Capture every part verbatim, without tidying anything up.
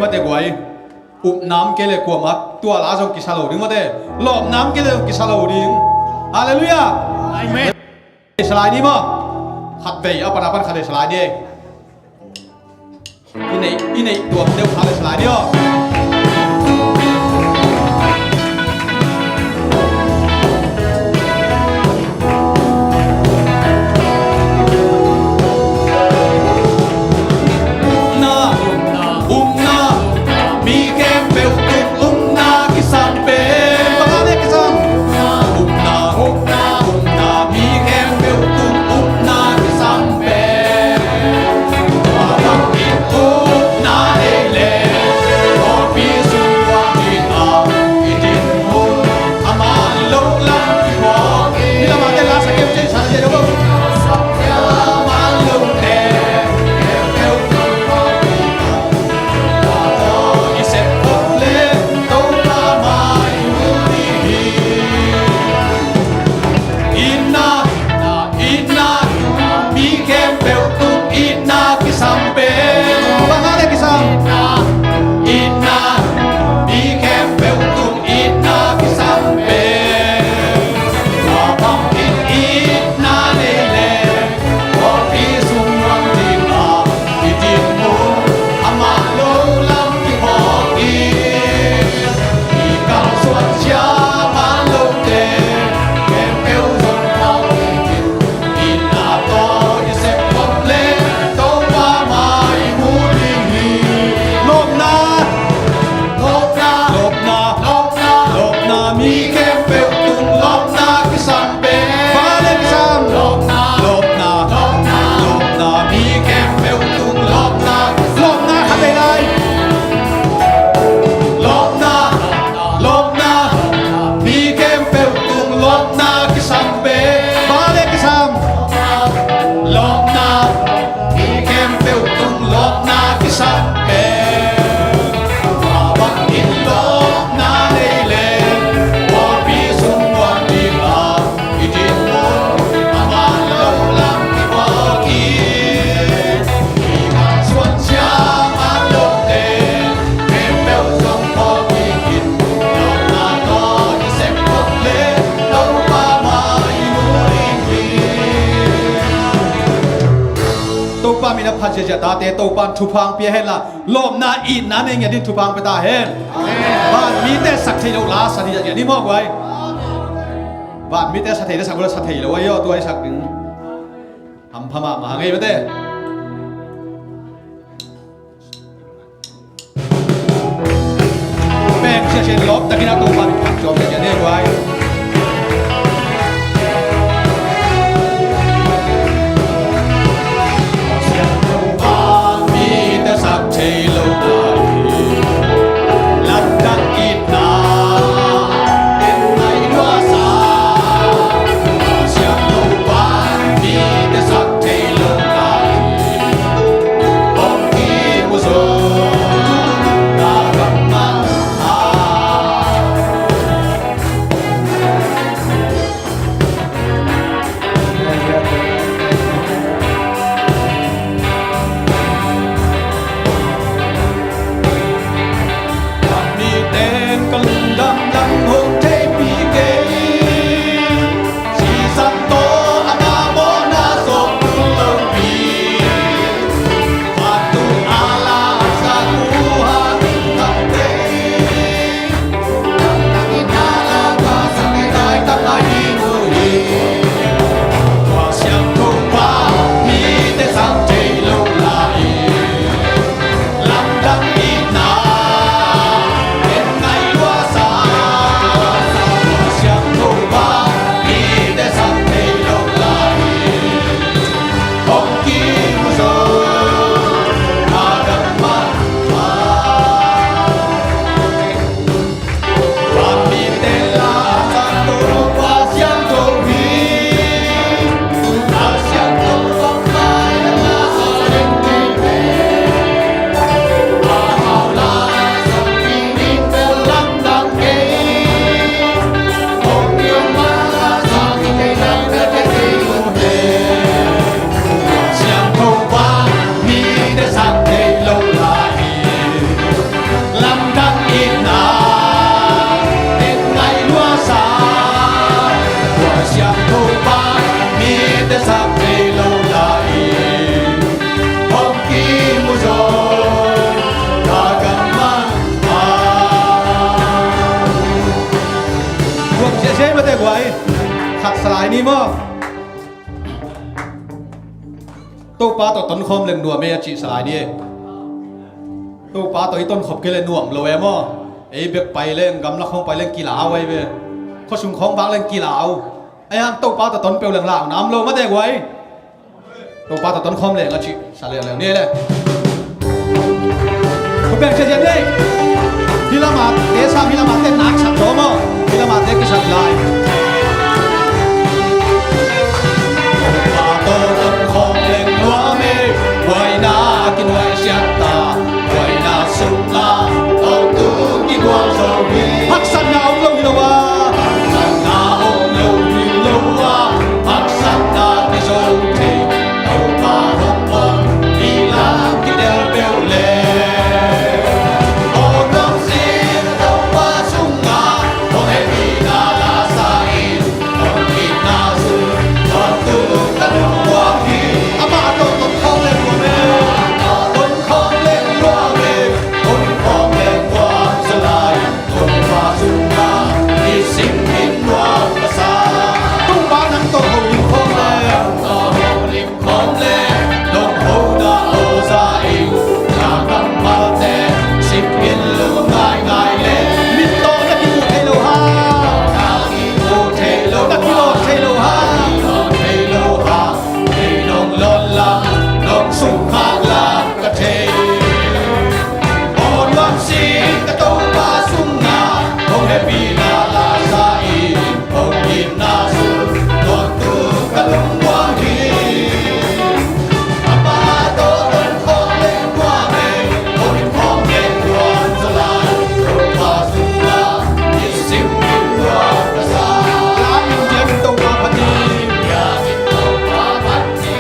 Mate guai, upna om kei leh kuamah tua la zong kisa lo ding mate. Lawpna om kei leh zong kisa lo ding. Halleluiah. Amen. Salai ni maw? Khatvei a pan a pan khatvei salai ni. I neih, i neih tuam deuh khatvei salai ni aw. Upna, upna, mi khempeuh tung upna kisam pen. Bang a le kisam? Upna, upna, upna, mi khempeuh tung upna kisam pen. Tua bangin upna nei leh, pawlpi sung tua in a, i dinmun a man lo lam kiphawk hi. Hi lamah te la sa keu cei sa keu lo. Sa keu man lo te, keu keu Pawlpi sung nuam ding a, i dinmun amah lo lam kiphawk hi. I kalsuan sia man lote khempeuh zong phawk hi. Itna tawh i sep khop leh Topa mai mu ding hi. Lawpna, lawpna, lawpna, lawpna, lawpna, mi khempeuh tung lawpna kisam pen. Bang a le kisam? Lawpna, lawpna, lawpna, lawpna, mi khempeuh tung lawpna, lawpna khatvei lai. Lawpna, lawpna, mi khempeuh tung lawpna kisam pen. Bang a le kisam? Lawpna, mi khempeuh tung lawpna kisam pen. Tua bangin lawpna nei leh, pawlpi sung nuam ding a, i dinmun amah lo lam kiphawk hi. I kalsuan sia man lote khempeuh zong phawk ding hi. Lawpna tawh i sep khop leh Topa mai mu ding hi. Topa min a phat ziahziah tate, Topa in thupha hong pia hen la, lawpna itna nei ngiat ding thupha hong pia ta hen. Vanmite sak thei lo la sa ding ziahziah ni maw guai. Vanmite sa thei le sak lo, sa thei lo a hi aw, tua i sak ding. Hampha mahmah hang ei mate. Peng sia sia lawp takin a Topa min kham suak sia sia ne guai. Sia Topa mi te sak thei lo guai. Lamdang itna en nai lua sa. Sia Topa mi te sak thei lo guai. Maw, Topa tawh tonkhawm leng nuam ei a cih salai ni e. Topa tawh i tonkhop kei leh nuam lo e maw. Ei bek pai leng, gamlak khawng pai leng kilau ei ve. Khuasung khawng vak leng kilau. Ei hang Topa tawh ton peuh leng lau nam lo mate guai. Topa tawh tonkhawm leng a cih sa leuleu ni le. Ko beng sia sia ni. Hi lamate sa, hi lamate nak sak to maw. Hi lamate kisat lai. Topa tawh tonkhawm leng nuam ei. Huaina kinuai siat ta. Huaina sungah tawh tu kigual zo hi. Haksatna om lo hi lo a. Haksatna om lo hi lo a. Haksatna kizo thei. Topa hong om i lam kitel peuh le. Aw nuam sin Topa sungah hong hehpihna la sa in. Hong itna sung tawh tu ka lungmuang hi. Amah tawh tonkhawm leng nuam e. Amah tawh tonkhawm leng nuam e. Tonkhawm leng nuam zaw lai. Topa sungah i sim in nuam ka sa. Topa nang tawh holim khawm leng. Nang tawh holim khawm leng. Nong hona aw za in. Na kammalte sim in lum ngaingai leng. Mit tawh na kimu thei lo hang. Na kimu thei lo hang. Na kilawm thei lo hang. Kilawm thei lo hang. Kei nong lawn lam, nong sukkhak lam ka thei. Aw nuam sin ka Topa sungah hong hehpihna la sa in, hong itna sung tawh tu ka lungmuang hi. Amah tawh tonkhawm leng nuam e, tonkhawm leng nuam zaw lai. Topa sungah i sim in nuam ka sa. Lam in ciang Topa phat ni. Lam in Topa phat ni.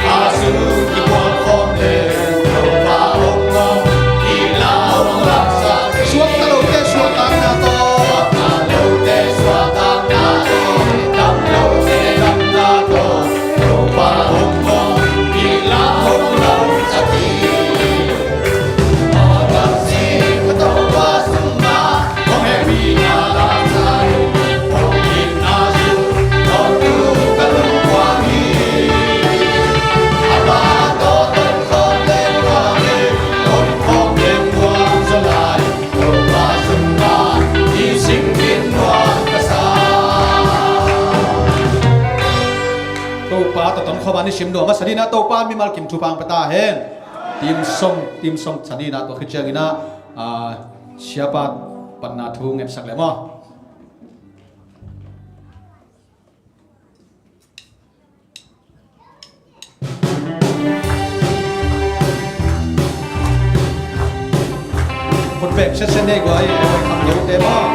A sung kigual khawm leng Topa hong om, i lam hong laksak. Suakta lote suahtakna tawh. Suakta lote suahtakna tawh. Dam lote damna tawh. Topa hong om, i lam hong laksak hi. Topa tawh tonkhawm a ni sim nuam a sa dingin ah Topa mimal kim thupha hong pia ta hen. Team song, team song sa dingin ah tua khit ciangin ah, ah, siapa panna thu ngetsak leh maw. Khut beng setset nei guai, kham yote maw.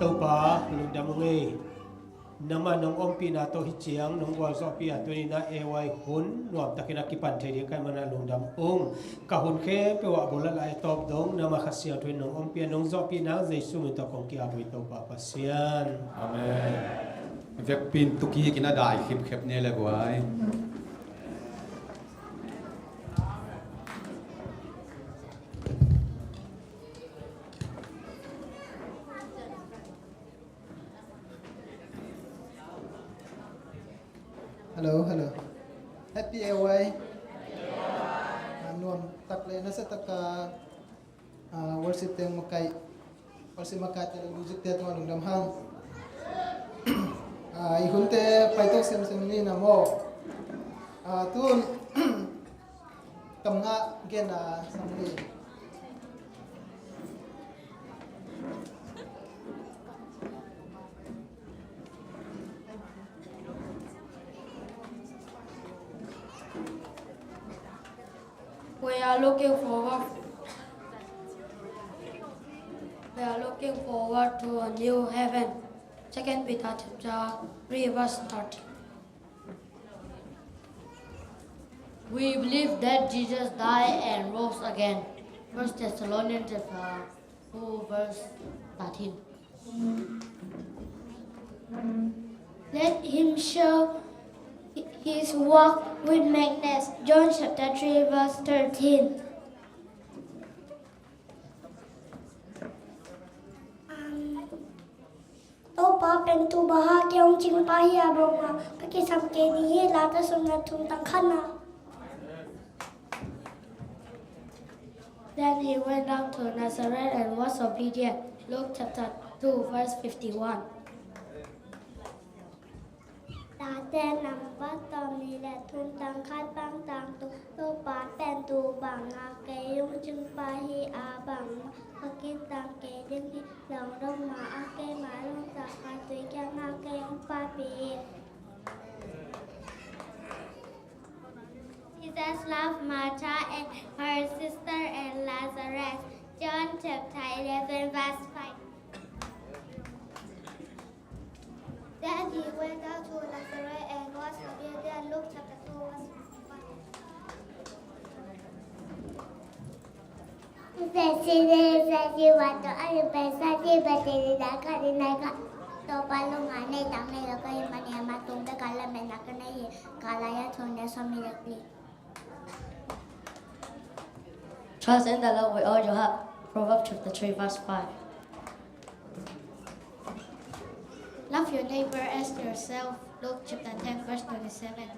Topa lungdam ung ei. Nangmah nong ompihna tawh hi ciang nong gualzawhpih a tuni-in ah A Y hun nuamtakin a kipan thei ding ka hih manin ah lungdam ung. Ka hun khempeuh ah a bul a lai a tawp dong nangmah Kha Siangtho in nong ompih a nong zawhpih nang Jesu min tawh kong ki-ap uh hi Topa Pasian. Amen. Vekpi in tu kik in a dai khipkhep ni le guai. Hello, hello. Happy A Y. Nasa taka, ah, worship te makai, worship makai te music te tungah lungdam hang. Ah, i hunte paitok semsem ni na maw. Ah, tun kam nga gen a sam ni. We are looking forward, we are looking forward to a new heaven. Second Peter chapter three, verse thirteen. We believe that Jesus died and rose again. First Thessalonians chapter two, verse thirteen. Let him show his work with meekness. John chapter three, verse thirteen. Topa pen tu baha kei hong cingpa hi a, bawngah ka kisam kei ding hi. Late sawm le thum, tang khatna. Then he went down to Nazareth and was obedient. Luke chapter two, verse fifty-one. Late nambat sawmnih le thum, tang khat pan tang thum. Topa pen tu bangah kei hong cingpa hi a, bangmah ka kisam kei ding hi. Lawng dong ma a, keima lawng sa kha tui kiangah kei hong paipih hi. Jesus loved Martha and her sister and Lazarus. John chapter eleven, verse five. Then he went out to Nazareth and was obedient. Luke chapter two, verse one. Topa lungah nei tang nei lo ka hih manin amah tung bek a lametna ka nei hi. Galatians chapter three, verse five. Trust in the Lord with all your heart. Proverbs chapter three, verse five. Love your neighbor as yourself. Luke chapter ten, verse twenty-seven.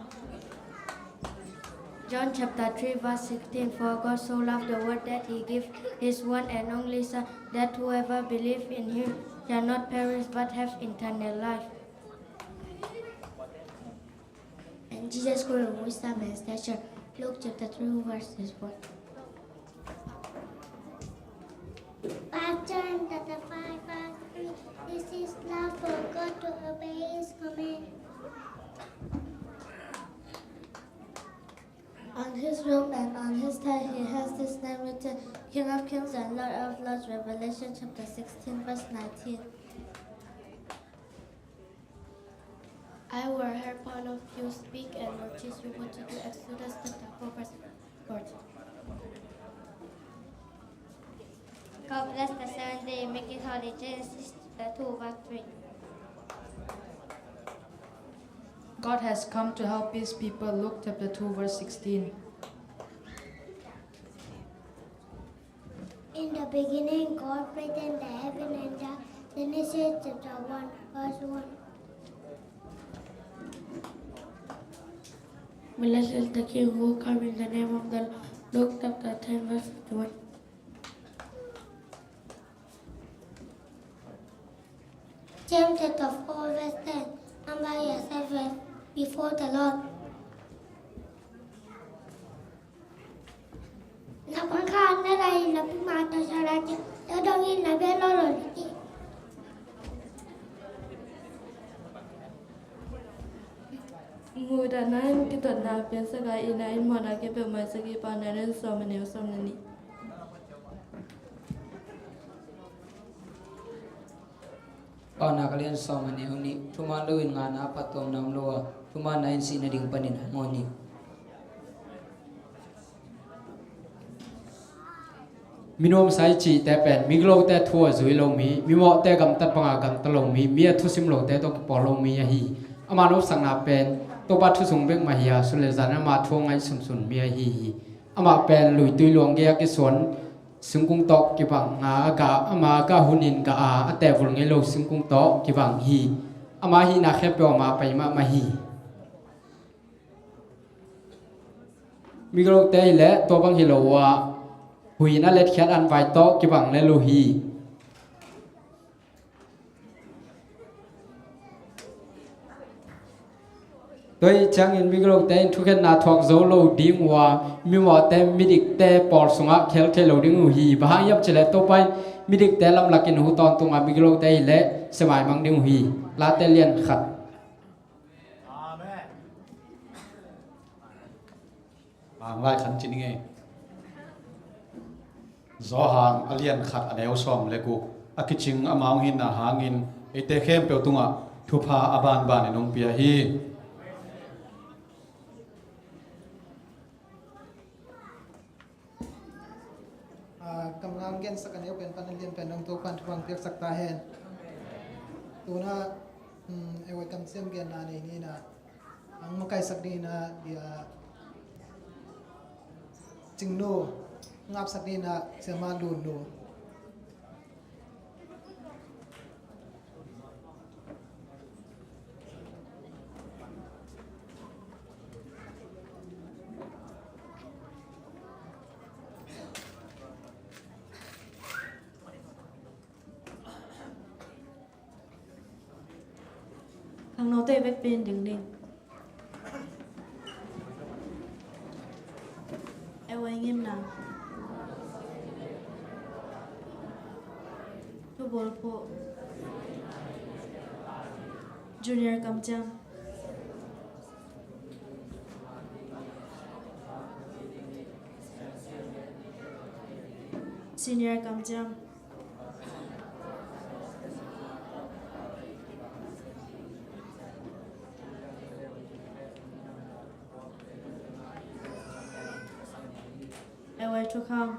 John chapter three, verse sixteen. For God so loved the world that he gave his one and only Son, that whoever believes in him shall not perish but have eternal life. And Jesus grew in wisdom and stature. Luke chapter three, verses one. First John chapter five, verse three. This is love for God, to obey his command. On his robe and on his thigh he has this name written, King of kings and Lord of lords. Revelation chapter sixteen, verse nineteen. I will help all of you speak and will teach you what to do. Exodus chapter four, verse fourteen. God bless the seventh day. Make it holy. Genesis chapter two, verse three. God has come to help his people. Luke chapter two, verse sixteen. In the beginning, God created the heaven and the earth. Genesis chapter one, verse one. Blessed is the king who come in the name of the Lord. Luke chapter ten, verse fifty-one. James chapter four, verse ten. Humble yourself before the Lord. Na pangkha na lai na pima to sara che, to dong in na be lo lo ni. Muda nan kitotna piansak a, inn a inn mawhna khempeuh maisak i, Paunak lian sawm le nih, sawm le nih. Paunak lian sawm le nih, thuman loin ngahna a phattuamna om lo a, thumanna in sihna ding panin hong awn hi. Mi nuamsa i cihte pen migilote thu a zui lo mi, mimawhte gamtat banga gamta lo mi, mi a thusim lote tawh kipawl lo mi ahi hi. Ama nopsakna pen Topa thu sung bek mah hi a, sun le zan ama thu a ngaihsunsun mi ahi hi. Amah pen luitui luang gei a kisuan singkung tawh kibang a, a gah, ama gah hunin gah a, a tehvul ngei lo singkung tawh kibang hi. Ama hihna khempeuh ama pai mahmah hi. Migilote hileh tua bang hi lo uh a, Huhina letkhiat an vai tawh kibang lel uh hi. Tua ahih ciangin migilote in thukhenna thuak zo lo ding uh a, mimawhte midikte pawl sungah khel thei lo ding uh hi. Bang hang hiam cih leh Topa in midikte lamlak in hu tawntung a, migilote hi leh sia maimang ding uh hi. Late lian khat. Amen. Bang lai khan ci ning ei. Johan a lian khat a neu sawm le guk a kicing ama hong hinna hangin eite khempeuh tungah thupha a banbanin hong pia hi. Ah, kammal gensak a neu pen pan a lian pen dong Topa'n thupha hong piaksak ta hen. Tuna, um, ei voi kamsiam genna nei ni in a, hong makaihsak ding in a, dia, Cingnu, ngapsak ding in a, Siama Lunnu. Khangnote vekpi in ding ning. Ei voi ngimna. Thubulphuh. Junior kamciam. Senior kamciam. Ei voi thukham.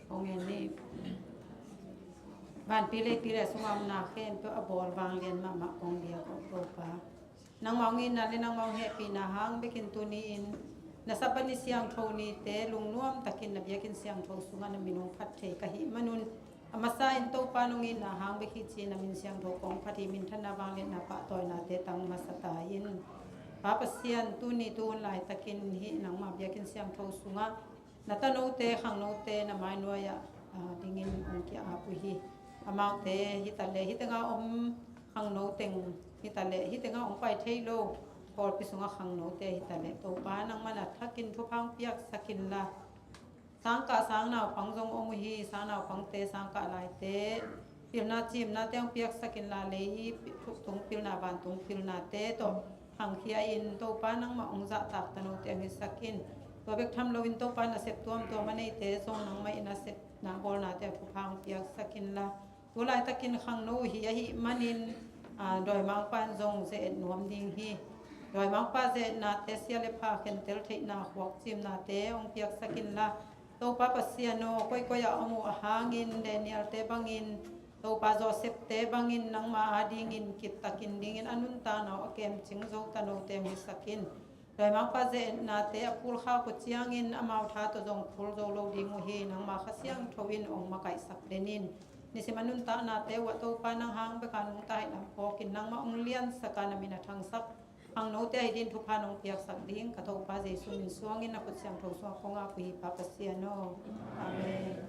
Kong en ni. Vanpi leipi le sungah omna khempeuh a bawl vanglian mahmah kong biak aw Topa. Nangmah hong itna le nangmah hong hehpihna hang bekin tuni-in na Sabbath ni siangtho nite lungnuam takin na biakinn siangtho sungah na min hong phat thei ka hih manun, a masa in Topa nong itna hang bek hi ci-in na min siangtho kong phat hi, minthanna vangliatna pahtawinate tang masa ta in. Pa Pasian, tuni tu hun laitakin hih nangmah biakinn siangtho sungah na tanote, khangnote na mainuai-ah, ah, dingin hong ki-ap uh hi. Amaute hi taleh hih tengah om khangno teng hi taleh hih tengah hong pai thei lo pawlpi sungah khangnote hi taleh Topa nangman a thakin thupha hong piaksak inla, sangkah sangnaupang zong om uh hi. Sangnaupangte, sangkah laite pilna cimnate hong piaksak inla, lei tung pilna, vantung pilnate tawh khangkhia in Topa nangmah hong zahtak tanote hong hisak in. Tua bek tham loin Topa nasep tuamtuam a neite zong nangmah in nasepna bawlnate a thupha hong piaksak inla, tu laitakin khangno uh hi ahih manin, ah, dawimangpa in zong ze-et nuam ding hi. Dawimangpa ze-etnate sia le pha khentel theihna khuak cimnate hong piaksak inla, Topa Pasian aw, koikoi-ah om uh a hangin Daniel-te bangin, Topa Joseph-te bangin nangma adingin kiptakin dingin a nuntakna uh a kemcing zo tanote hong hisak in. Dawimangpa ze-etnate a phulkhak uh ciangin amau tha tawh zong phul zo lo ding uh hi. Nangma Kha Siangtho in hong makaihsak den in. Nisim a nuntaknate uh ah Topa nang hang beka nungta ahih lam phawkin nangmah hong liansak a na min a thangsak khangnote ahi dingin thupha nong piaksak ding ka Topa Jesu min suangin na khut siangtho sungah kong ap uh hi Pa Pasian aw. Amen.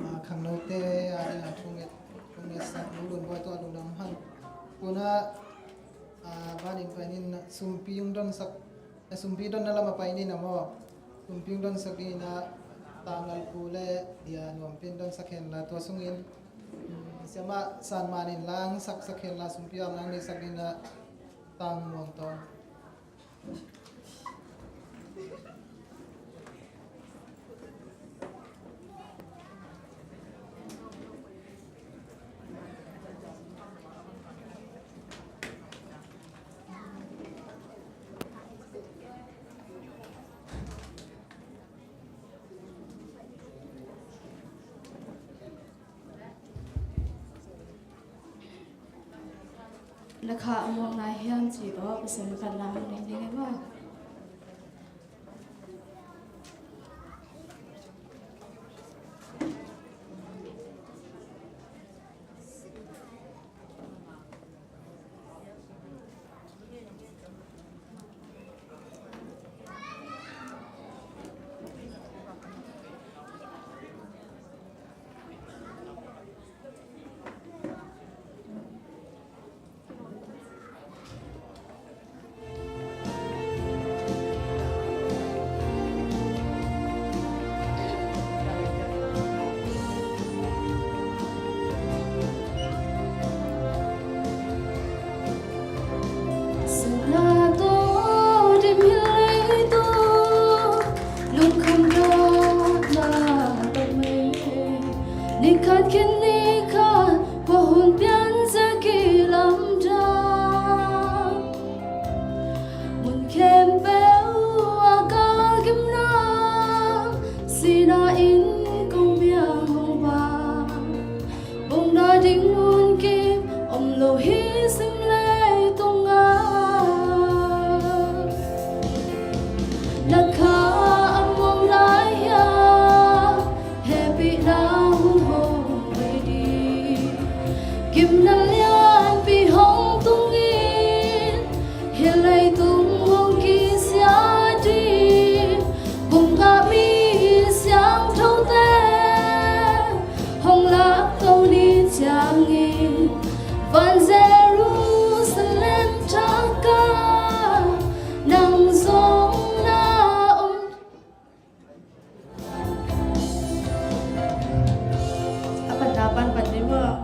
Ah, khangnote adingin thunget, thungetsak Lulun Bawi tawh a lungdam hang. Tuna, ah, vanin panin sumpi hong donsak, eh, sumpi donna lam a pai ni na maw. Sumpi hong donsak dingin a Tang Lalpu le Dia Nuampi in donsak henla, tua sungin, mm, Siamah San Man in la hong saksak henla, sumpi a hong neihsak dingin a Tang Muang Tawng. Na kha a muang nai hiam cih tawh Pasian mi khatna hong nei ding hi maw? Sana to dim hi leitung, lungkham dawh na tawh mei. Ni khat khin ni khat kua hun pian zia kilamdang. Mun khempeuh ah galgimna, sihna in kong biang hong bang. Bawngna ding munkip om lo hi sim leitung ah. Na kha a muang lai hiam, hehpihna hun hong bei ding. Gimna lianpi hong tung in, hih leitung hong kisia ding. Gupna mi siangthote hong lakto ni ciangin, van Jerusalem thak ah nang zong na om. A panna pan pan ding maw?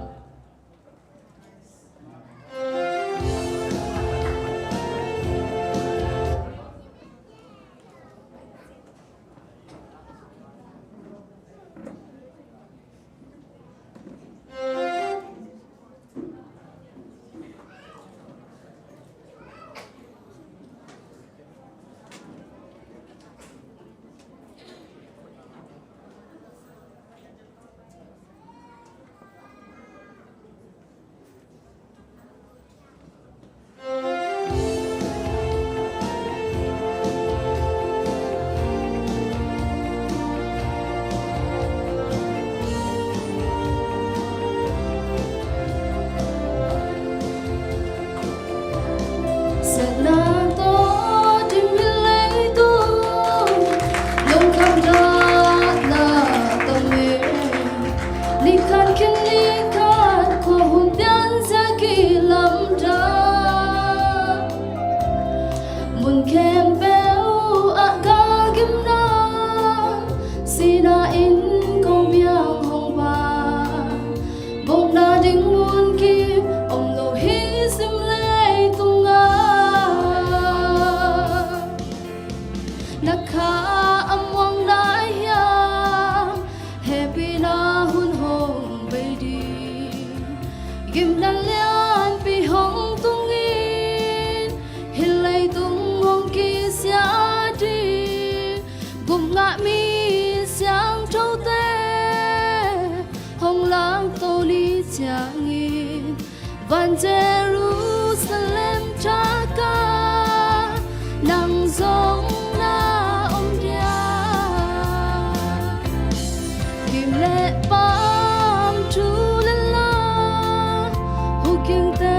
Siatna tawh dim hi leitung, lungkham dawh na tawh mei. Ni khat khin ni khat kua hun pian zia kilamdang. Mun khempeuh ah galgimna, sihna in kong biang hong bang. Bawngna ding munkip om lo hi sim leitung ah. Na kha a muang lai hiam, hehpihna hun hong bei ding. Gimna lianpi hong tung in, hih leitung hong kisia ding. Gupna mi siangthote hong lakto ni ciangin, van Jerusalem thak ah nang zong na om dia. Gim le paam thu le la, hukingte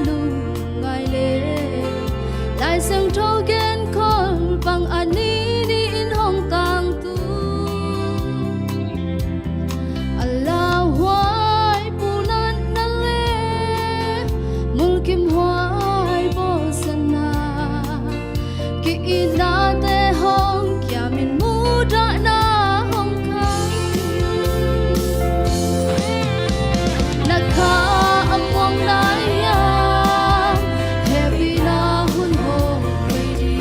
lungngai le, Lai Siangtho genkhol bang a ni ni in hong tangtung. A lauhuai punatna le, mulkimhuai bawlsiatna, ki-itnate hong kiam in, mudahna hong khang. Na kha a muang lai hiam, hehpihna hun hong bei ding.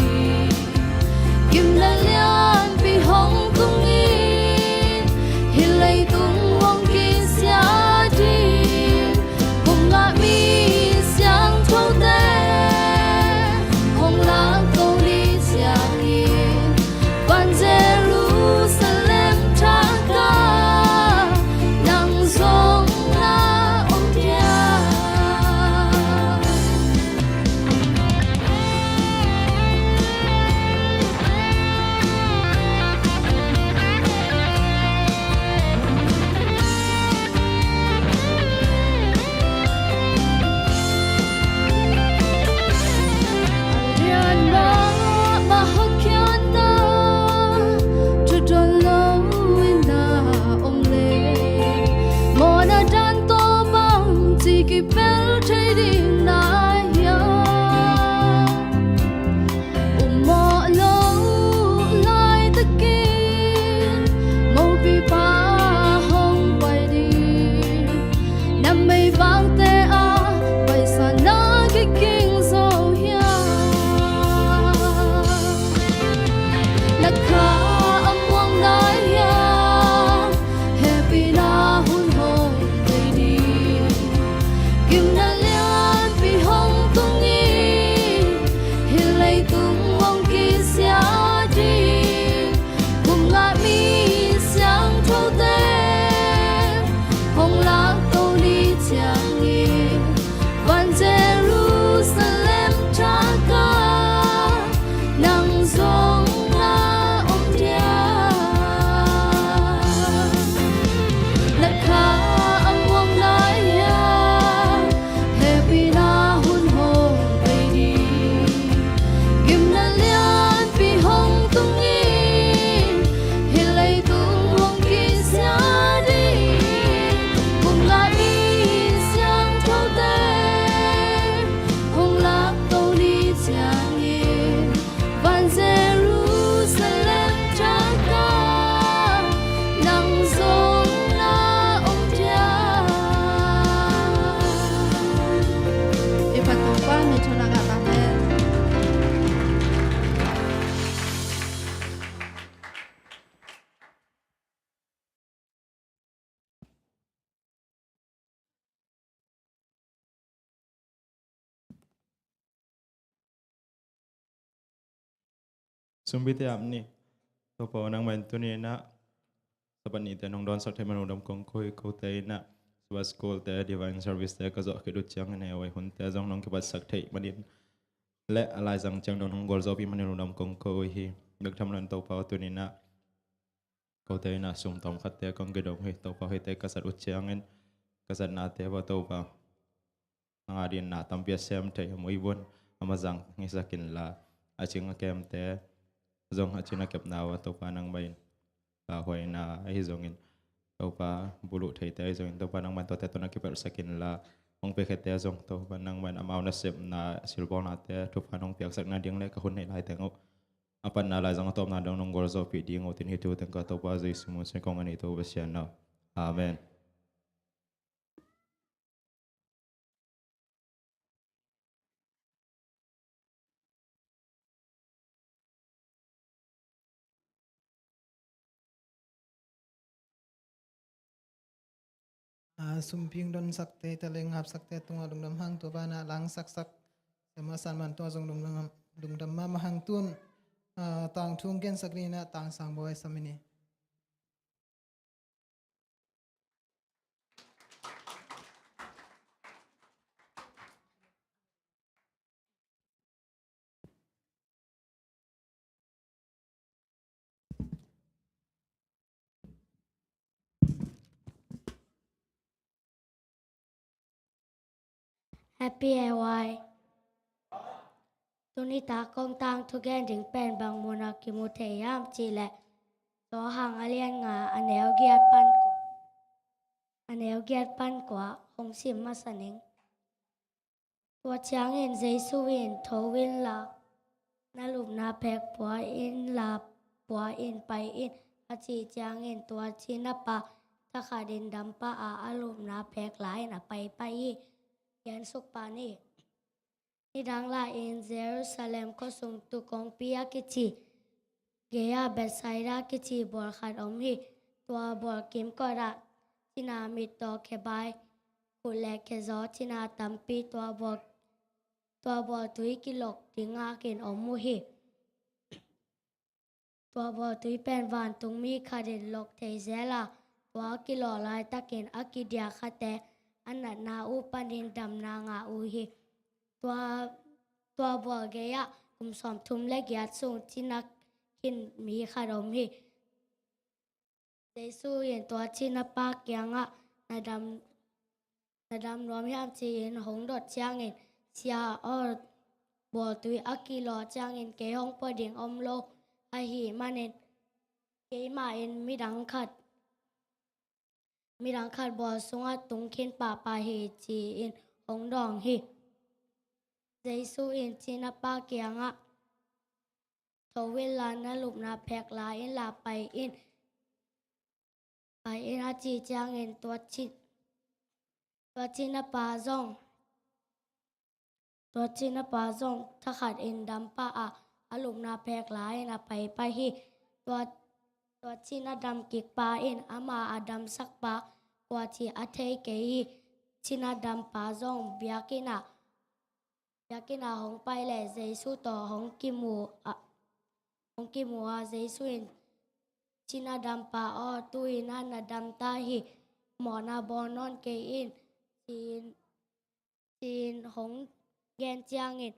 Thunang ah ta hen. Sumpite ap ni. Topa aw, nangmah in tuni in ah Sabbath nite nong dawnsak theih man lungdam kong ko hi. Kote in ah Sabbath School te, Divine Service te ka zawh khit uh ciangin ei hunte zong nong kipatsak theih manin le a laizang ciang dong nong gualzawhpih manin lungdam kong ko uh hi. Bek tham loin Topa aw, tuni in ah kote in ah sum tawm khatte kong kidong hi. Topa aw, hihte ka zat uh ciangin ka zatnate va Topa, nang a dingin na tampi a sem thei, a muibun a mazang hisak inla, a cing a kemte zong a cin a kepna uh ah Topa nangmah in lauhuaina ahi zongin, Topa buluh theite ahi zongin, Topa nangmah in tuate tawh na kipelhsak inla, hong piakhiate zong Topa nangmah in amau nasepna, silbawlnate thupha nong piaksak nading le ka hun neih laiteng uh a patna laizang a tawpna dong nong gualzawhpih ding uh, tin hih thu teng ka Topa Jesu min suang kong ngen hi, Topa Pasian aw. Amen. A, sumpi hong donsakte, talent hong hapsakte tungah lungdam hang, tua banah langsaksak Siamah San Man tungah zong lungdam, lungdam mahmah hang. Tun, a, tangthu hong gensak dingin ah Tang Sang Bawi sam ni. Happy A Y. Tuni tak kong tangthu gen ding pen bang munah kimu thei hiam cih leh, Johan a lian nga, a neu giat pan kua, a neu giat pan kua hong sim masa ning. Tua ciangin Jesu in, "Tho inla, na lupna phek pua inla, pua in, pai in," a cih ciangin tua cinapa thakhatin dam pah a, a lupna phek la-in a pai pah hi. Gen suk pah ni. Nidang lai-in Jerusalem khua sung Tuu Kongpi a kici gei-ah Bethsaida kici bual khat om hi. Tua bual kimkot ah cina, mittaw, khebai, khut le khezaw cina tampi tua bual, tua bual tui kilok ding ngakin om uh hi. Tua bual tui pen vantungmi khatin lok thei zel a, tua a kilawh laitakin a kidiak khatte a natna uh panin damna ngah uh hi. Tua, tua bual gei-ah kum sawmthum le giat sung cina khin mi khat om hi. Jesu in tua cinapa kiangah, "Na dam, na dam nuam hiam?" ci-in hong dot ciangin, "Sia aw, bual tui a kilawh ciangin kei hong pua ding om lo ahih manin keimah in midang khat, midang khat bual sungah tung khin pahpah hi," ci-in hong dawng hi. Jesu in cinapa kiangah, "Tho inla, na lupna phek la inla, pai in, pai in," a cih ciangin tua ci, tua cinapa zong, tua cinapa zong thakhatin dam pah a, a lupna phek la-in a pai pah hi. Tua, tua cina dam kikpa in ama a damsakpa kua cih a thei kei hi. Cina dampa zong biakinn ah, biakinn ah hong pai leh Jesu tawh hong kimu a, hong kimu a, Jesu in, "Cina dampa aw, tu-in ah na dam ta hi, mawhna bawl nawn kei in," ci-in, ci-in hong gen ciangin,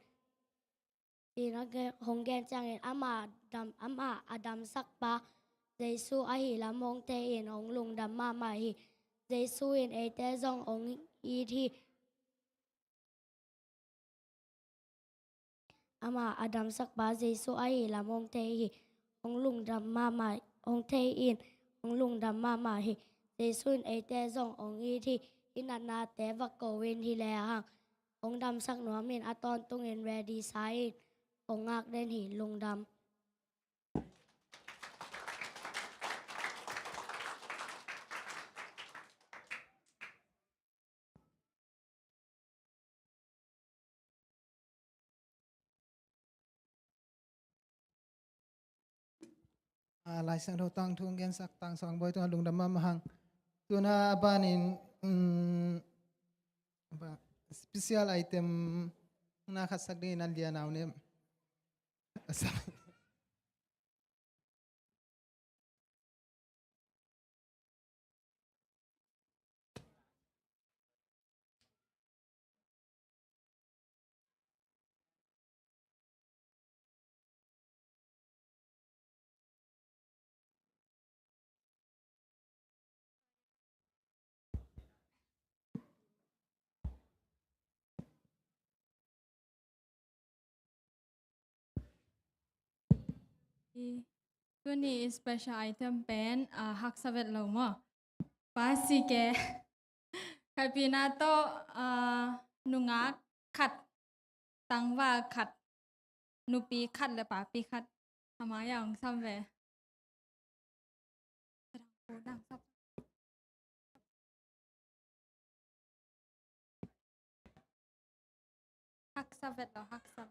ci-in a ge-, hong gen ciangin ama dam, ama a damsakpa Jesu ahih lam hong thei-in hong lungdam mahmah hi. Jesu in eite zong hong it hi. Ama a damsakpa Jesu ahih lam hong thei hi, hong lungdam mahmah, hong thei in hong lungdam mahmah hi. Jesu in eite zong hong it hi. Hih natnate va ko in, hi lehang hong damsak nuam in, a tawntungin ready sa in hong ngak den hi. Lungdam. a, Lai Siangtho tangthu hong gensak Tang Suang Bawi tungah lungdam mahmah hang. Tuna a banin, um, a ba, special item na khatsak dingin an lian au nem. A sa- I, tuni i special item pen, ah, haksa vet lo maw. Pa si ke. Khaipina tawh, ah, nungak khat, tangval khat, nupi khat le papi khat. A mai-ah hong sam ve. Haksa vet lo, haksa.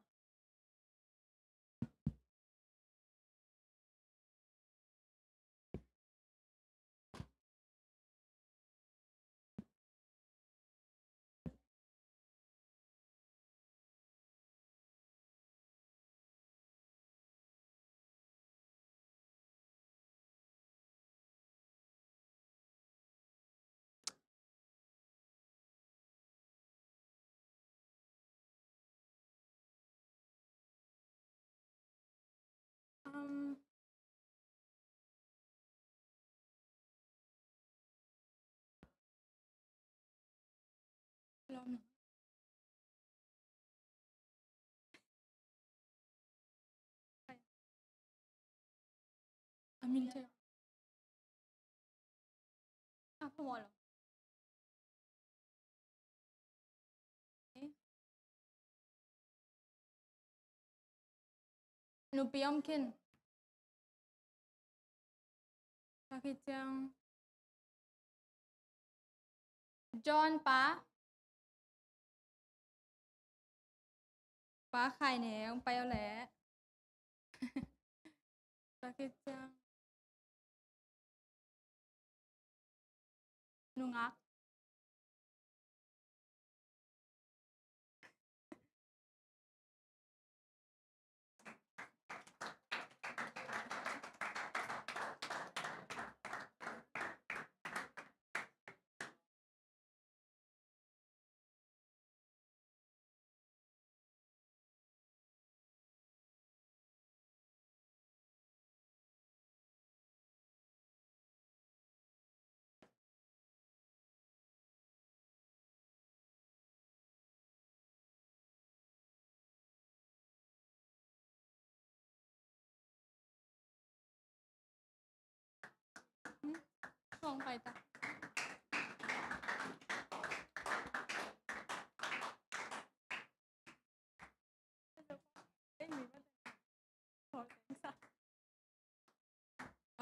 Um, a min te. A, phamawh lo. Nupi om khin. Tua khit ciang John pa. Pa khai ne, hong pai aw leh. Tua khit ciang nungak.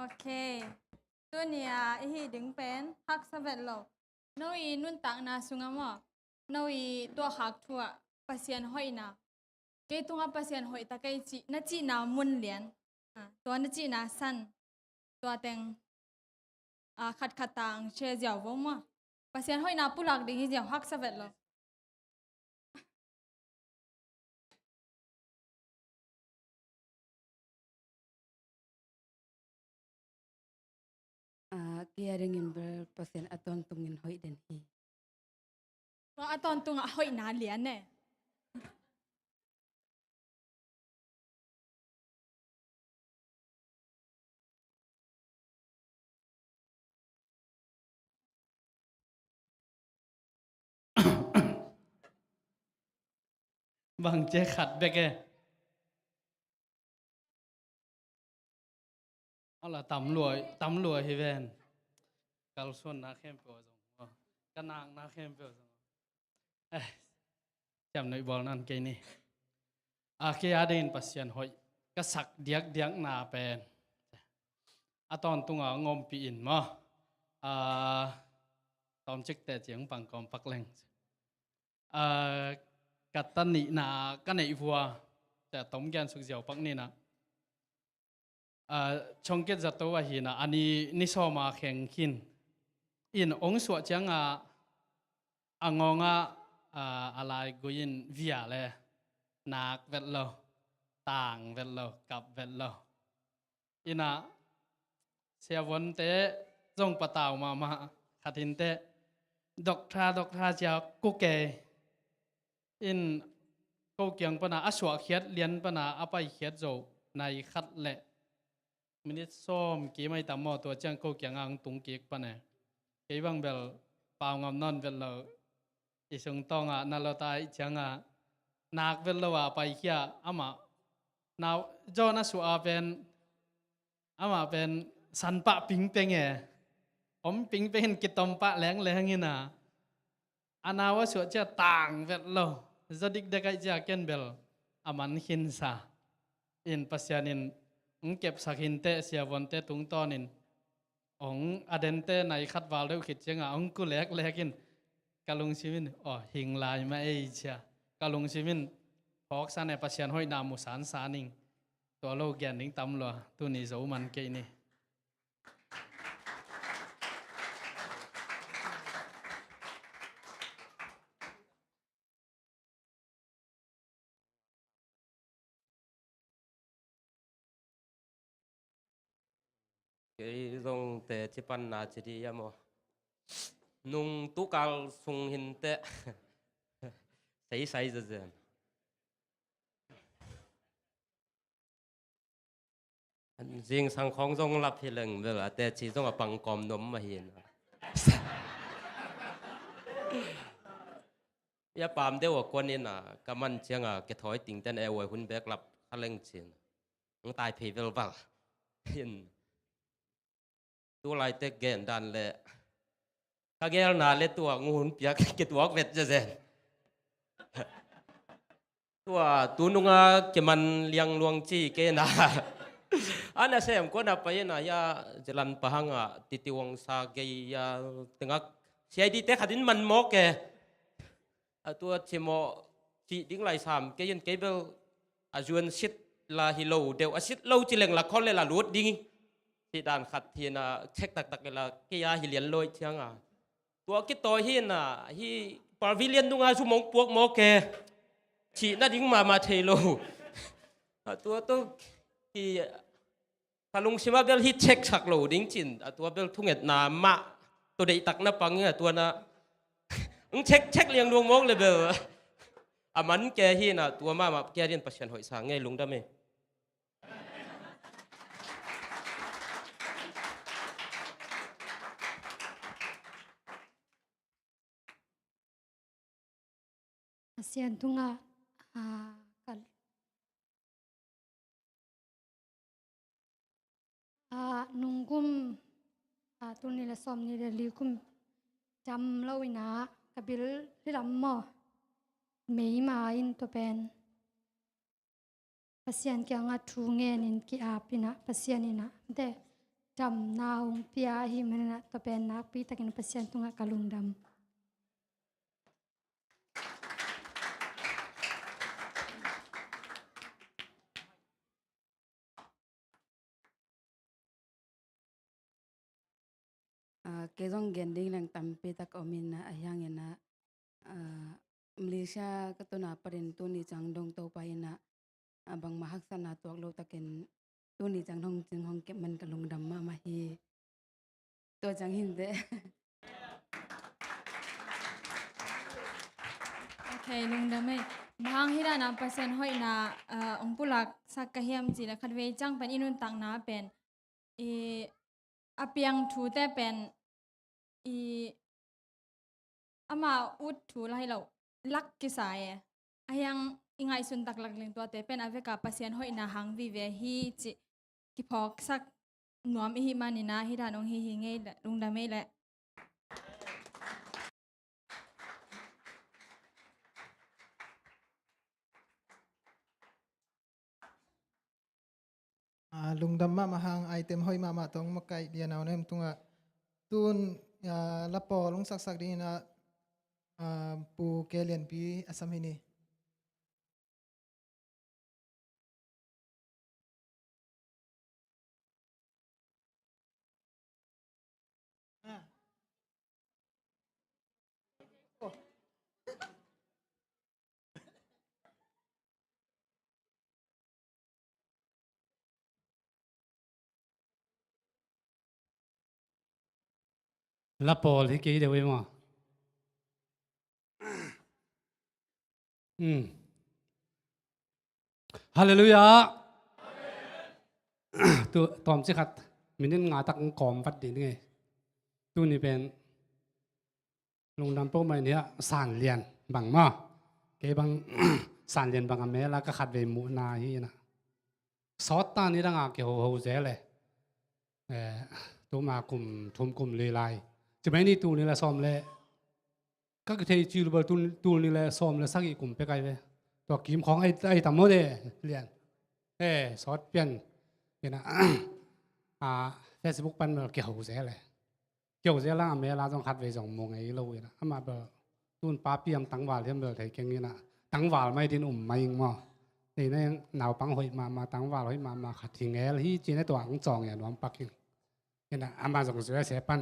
Ok. Tuni a i hih ding pen haksa vet lo. No i nuntakna sungah maw, no i tuahkhak thu ah Pasian hoihna, kei tungah Pasian hoih ta kei cih na cihna mun lian, ah, tua na cihna san, tua teng, ah, khatkhat tang share ziau vo maw. Pasian hoihna pulak ding hi ziau, haksa vet lo. Ah, kei a dingin bel Pasian a tawntungin hoih den hi. Tua a tawntungah hoihna lian e. Bang ci khat bek e. Ala tam lua, tam lua hi ven. Kalsuanna khempeuh zong, ka nakna khempeuh zong. Eh, ciamnuih bawl nan kei ni. A, kei a dingin Pasian hoih ka sak diakdiakna pen, a tawntunga hong ompih in maw, a, tawmcikte ciang pangkawm pak leng. A, ka ta nihna ka neih vua, cia tom gen suk ziau pak nina. ah, Chongkit zato ahi na, a ni, ni sawm a kheng khin. In ong suah ciang a, a ngawng a, ah, a laigui in via le, nak vet lo, tang vet lo, kap vet lo. Ina, siavonte zong patau mahmah, khat hinte, dok tha, dok tha cia kuk e. In ko kiang pana a suahkhiat lian pana a paikhiat zo nai khat le minit sawm kim ai tam maw, tua ciang ko kiang ang tung kik pan e. Kei bang bel pau ngam nawn vet lo. I sung tawng ah na lo ta ih ciang ah nak vet lo a paikhia amah. Nau John a suah a pen amah pen sanpah pingpeng e. Om pingpeng in kitompah lengleng ina. A nau a suah cia tang vet lo. Zaw dikdek aih cia ken bel a man khinsa. In Pasian in ong kepsak hinte siavonte tungtawn in ong a dente nai khat val deuh khit cianga ong ku leklek in ka lungsim in aw hing lai mah ei cia. Ka lungsim in phawksan e Pasian hoihna mu sansan ing. Tua lo gen ding tam lua tuni zo man kei ni. Kei zong te cipanna ci di a maw. Nung tukal sung hinte. Seisai zezen. Zingsang khawng zong lap hi leng bel a teci zong a pangkawm nuam mah hi na. Ia pam deuh a kuan ina ka man cianga ke thawi tingten e uai hun bek lap kha leng cin. Ang tai phei velval. Hin. Tu laitek gen dan le ka gelna le tua ngun piak kituak vet zezen. Tua tununga keman liang luang ci kena. Ana sem kona paina ya jelan pahanga titiwang sa gei ya tengak C I D te khatin man mawk e. A tua cimawh cih ding lai sam kei in kei bel a zuan sit la hi lo deuh a sit lo ci leng la khol le la lut ding. Cih dan khat hi na check taktak le la kei a hi lian loi cianga. Tua kitawi hi na hi pavilion dunga zu mong puak mawk e. Cih na ding mahmah thei lo. A tua tu hi Ka lungsima bel hi check sak lo ding cin a tua bel thungetna mah tua deihtakna pang a tua na ng check check liang luang mawk le bel a man ke hi na tua mahmah kia din Pasian hoih sa ngei lungdam e. Pasian tungah, ah, ka, ah, nungkum, ah, tul nih le sawm nih le li kum dam lo inah ka bil hi lam maw? Mei ma in tua pen. Pasian kiangah thu ngenin ki-ap inah Pasian inah de damna hong pia ahi maninah tua pen nakpi takin Pasian tungah ka lungdam. Ah, kei zong gen ding leng tampi tak om inah a hiang inah, ah, Malaysia ka tuna parin tuni ciang dong Topa inah, ah, bangmah haksatna tuak lo takin tuni ciang dong cing hong kep man ka lungdam mahmah hi. Tua ciang hinte. Ok, lungdam ei. Bang hang hi dana Pasian hoihna, ah, ong pulak sak ka hiam ci le khatvei ciang pen i nuntakna pen i a piang thute pen i ama ut thu la hi lo lak kisa e. A hiang i ngaihsun taklak ling tuate pen a veka Pasian hoihna hang vive hi ci kiphawksak nuam ihi manina hi dan ong hi hi ngei le lungdam ei le. Ah, lungdam mahmah hang item hoih mahmah tawh makaih lian au nem tungah tun, ah, lapawl hong saksak dingin ah, ah, Pu Ke Lianpi a sam hi ni. La pawl hi kei deuh hi maw? Hmm. Halleluiah. Tu tawmci khat minit nga tak kawm vat dih ni ngei. Tuni pen lungdam peuhmah in hiah San Lian bang maw? Kei bang San Lian bang a mel a ka khatvei muhna hi inah. Sawt ta ni dang a kihoho zel e. Eh, tuma kum thum kum li lai. Ci mai ni tul nih le sawm le. Ka kithei cil bal tul, tul nih le sawm le sagih kum pek ai ve. Tua kim khawng ai, ai tam maw de, Lian. Eh, sawt pian. Inah, ah, Facebook pan bel kiho zel e. Kiho zel a, a mel a zong khatvei zong mu ngei lo inah. Amah bel tun pa piam tangval hiam bel thei keng inah. Tangval mai din um mai ing maw? Inah naupang hoih mahmah, tangval hoih mahmah khat hi ngel hi ci-in a tua ang cawng ia nuam pak ing. Inah amah zong U S A pan.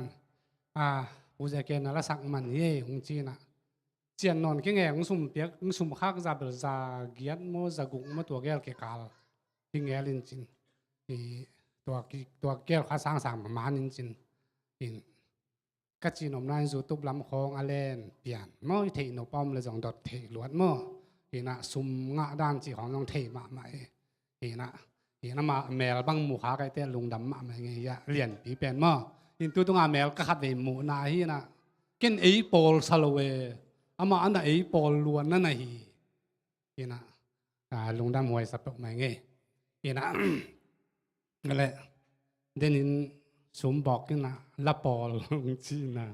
Ah, U S A ke na la sak man hi ei hong ci inah. Cian nawn keng e, hong sum piak, hong sum khak za bel za giat maw, za guk maw, tua gel kikal hi ngel in cin. I tua ki, tua gel kha sangsang man in cin. In ka cin omna in YouTube lam khawng a len pian maw, i theih nop a om le zong dot theih luat maw? Inah sum ngah dan cih khawng zong thei mahmah e. Inah, inah amah mel bang mu kha ka hih teh lungdam mahmah ngei hiah Lianpi pen maw? In tu tungah mel ka khatvei muhna hi inah. Ken ei pawl sa lo e. Amah a na ei pawl luan na na hi. Inah, ah, lungdam huai sa peuhmah ngei. Inah, ngale, denin sum bawk inah la pawl hong ci inah.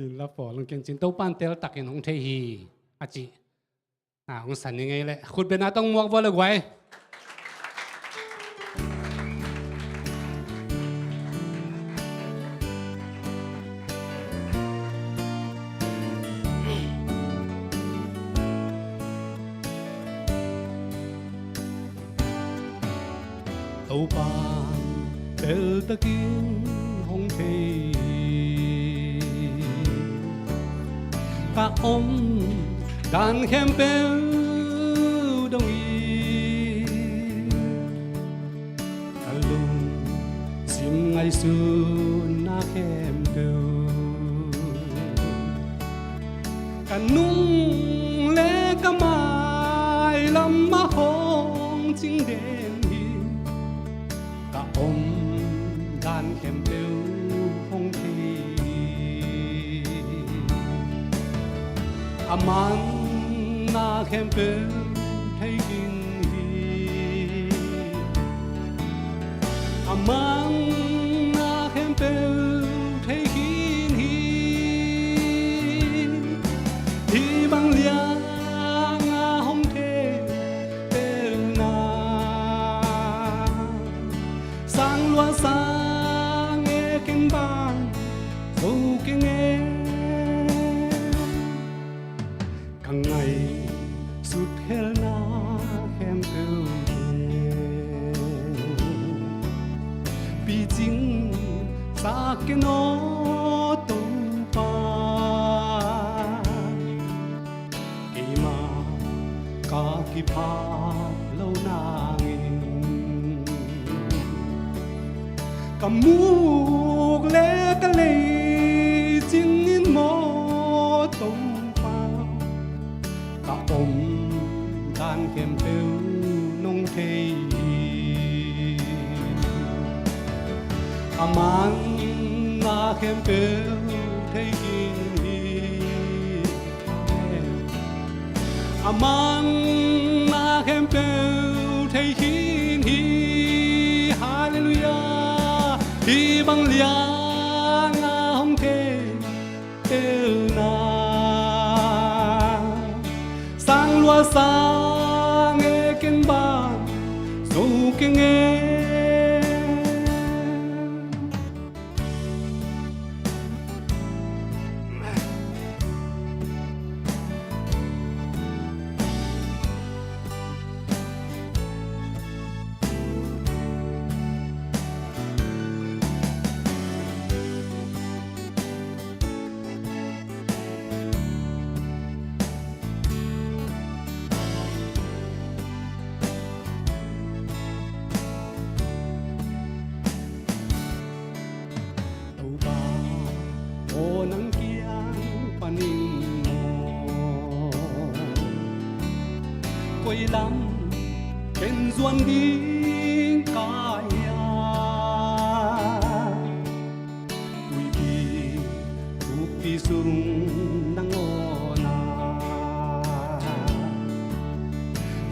In la pawl hong ken cin Topan teltakin hong thei hi a ci. Ah, hong san ni ngei le. Khutbetna tawh muak vua le guai. Topa teltakin hong thei hi. Ka om dan khempeuh dong hi. Ka lungsim ngaihsutna khempeuh, ka nung le ka mailam ah hong cing den hi. Ka om dan khempeuh hong thei hi. A man na khempeuh thei khin hi. A man na khempeuh thei khin hi. Hih bang liang a hong thei telna, sang lua sang e, ken bang zo keng e. Ka ngaihsut khelna khempeuh picing sa ken aw Topa. Keimah ka kiphat loh nangin ka muk le ka leicing in maw Topa, ka om dan khempeuh nong thei hi. A man na khempeuh thei khin hi. A man na khempeuh thei khin hi. Halleluiah. Hih bang liang a hong thei telna, sang lua sang e, ken bang zo keng e. Koi lam ken zuan ding ka hia? Tuipi bukpi sung nangawn a,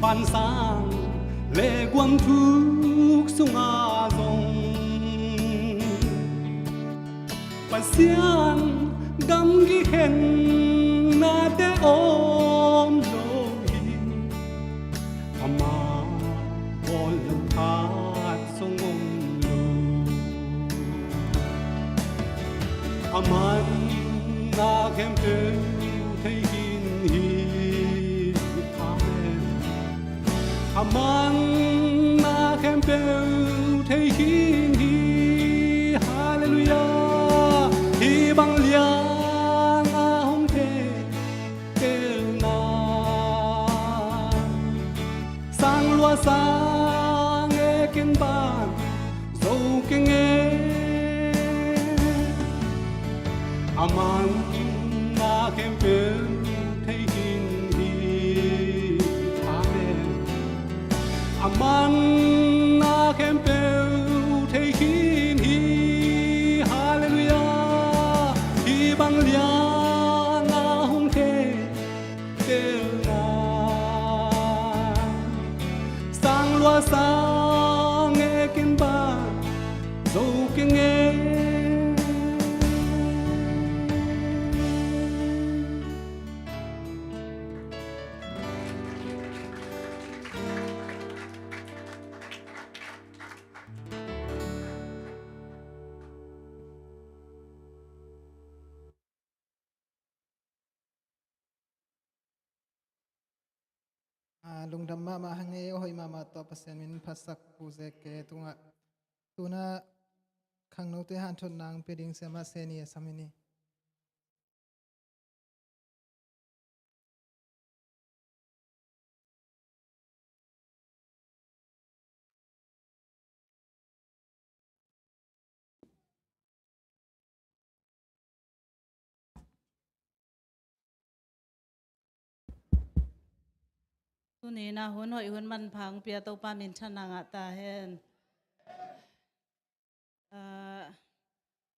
pansang le guam thuk sungah zong Pasian gamgi khennate om lo hi. Ama bawl lo khat zong om lo. Aman na khempeuh thei khin hi. Amen. Aman na khempeuh thei khin hi. Halleluiah. Hih bang lian a hong thei telna, sang lua sang e ken ban zo keng e. Aman na khempeuh thei khin hi. Amen. Aman na khempeuh thei khin hi. Halleluiah. Hih bang lian a hong thei telna, sang lua sang e ken ban zo keng e. A, lungdam mahmah hang e, a hoih mahmah tawh Pasian min phatsak Pu Zeke tungah. Tuna khangnote hanthotna hong pia ding Siamah Seni a sam in hi. Tuni-in ah hun hoih hun manpha hong pia Topa minthanna ngah ta hen. Ah,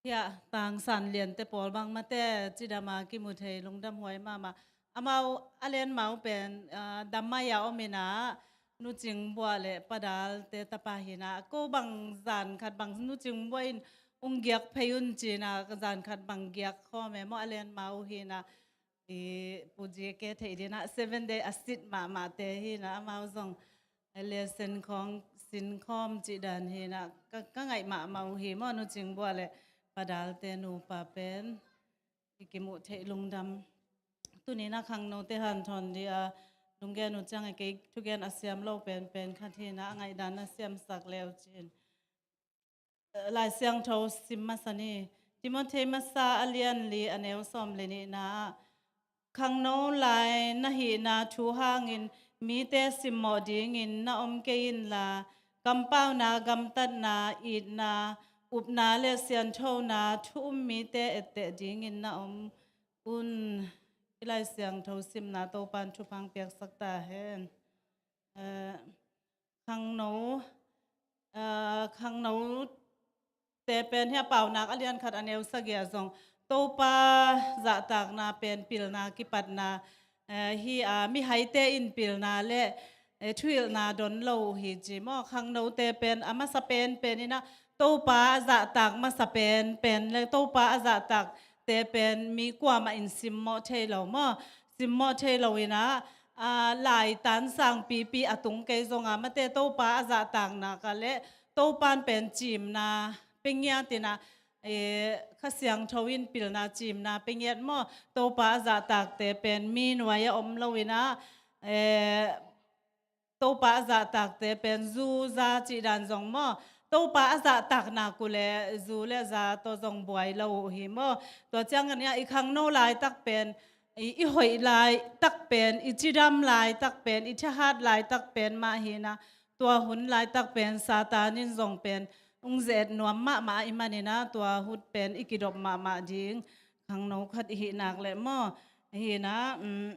hiah tangsan liante pawl bang mate cidam a kimu thei lungdam huai mahmah. Amau a lenmau pen, ah, dam mai-a om in ah, Nu Cing Buah le Pa Dalte tapa hi in ah, ko bang zan khat bang Nu Cing Buah in ung giak phei un ci in ah, zan khat bang giak khawm e maw, a lenmau hi in ah. I Pu Zeke theih ding ah Seven Day a sit mahmahte hi in ah, amau zong lesson khawng sin khawm cih dan hi in ah, ka, ka ngaih mahmah uh hi maw, Nu Cing Buah le Pa Dalte nupa pen i kimuh theih lungdam. Tuni-in ah khangnote hanthawn ding a, lunggen uh ciang e, kei thugen a siam lo penpen khat hi in ah, a ngaihdan a siamsak leu cin. Lai Siangtho sim masa ni. Timote masa a lian li a neu sawm le nihna ah, khangno lai na hihna thu hangin mite simmawh dingin na om kei inla, kampauna, gamtatna, itna, upna le sianthona thu um mite etteh dingin na om un. I Lai Siangtho simna Topan thupha hong piaksak ta hen. Eh, khangno, eh, khangnote pen hiah Paunak a lian khat a neu sagih ah zong Topa zahtakna pen pilna kipatna, eh, hi a, mihaite in pilna le, eh, thuhilhna don lo uh hi ci maw. Khangnote pen a masa penpen in ah Topa a zahtak masa penpen le Topa a zahtakte pen mi kuamah in simmawh thei lo maw. Simmawh thei lo in ah, ah, lai tansang pipi a tung kei zong a, mate Topa a zahtakna ka le Topan pen cimna pia ngiat in ah, eh, Kha Siangtho in pilna cimna pia ngiat maw. Topa a zahtakte pen mi nuai a om lo in ah, eh, Topa a zahtakte pen zu za cih dan zong maw, Topa a zahtakna uh le zu le za tawh zong buai lo uh hi maw. Tua ciangin ah i khangno laitak pen, i, i hoih laitak pen, i cidam laitak pen, i thahat laitak pen mah hi in ah, tua hun laitak pen Satan in zong pen ung ze-et nuam mahmah ahih manin ah, tua hun pen i kidop mahmah ding khangno khat i hih nak leh maw. Hi in ah, um,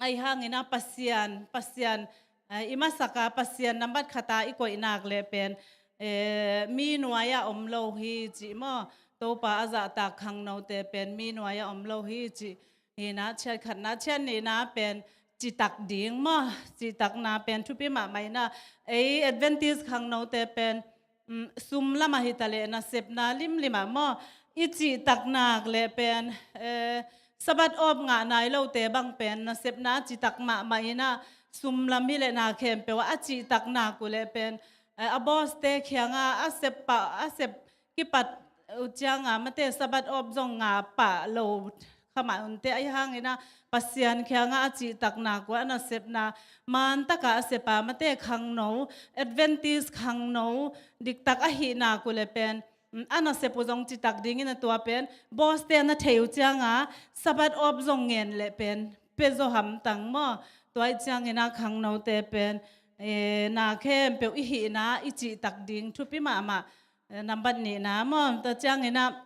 Ahi hangin ah Pasian, Pasian, eh, i masak a Pasian nambat khat a i koih nak leh pen, eh, mi nuai ah om lo hi cih maw. Topa a zahtak khangnote pen mi nuai ah om lo hi cih hi in ah, chiat khatna. Chiat nihna pen citak ding maw. Citakna pen thupi mahmah in ah, ei Adventist khangnote pen, mm, sum lamah hi ta leh nasepna limlim ah maw, i cihtak nak leh pen, eh, Sabbath off ngah nai lote bang pen nasepna citak mahmah in ah, sum lam hi leh na khempeuh ah a cihtak nak uh leh pen, eh, a boss-te kiangah a sep pah, a sep kipat uh ciangah mate Sabbath off zong ngah pah lo kha mah unte, ahi hangin ah Pasian kiangah a cihtak nak uh a nasepna man takah a sep a mate khangno, Adventist khangno diktak ahih nak uh leh pen, mm, a nasep uh zong citak dingin ah tua pen boss-te na thei uh ciangah Sabbath off zong ngen leh pen pia zaw hamtang maw. Tua ahih ciangin ah khangnote pen, eh, na khempeuh i hihna i cihtak ding thupi mahmah. Eh, nambat nihna maw. Tua ciangin ah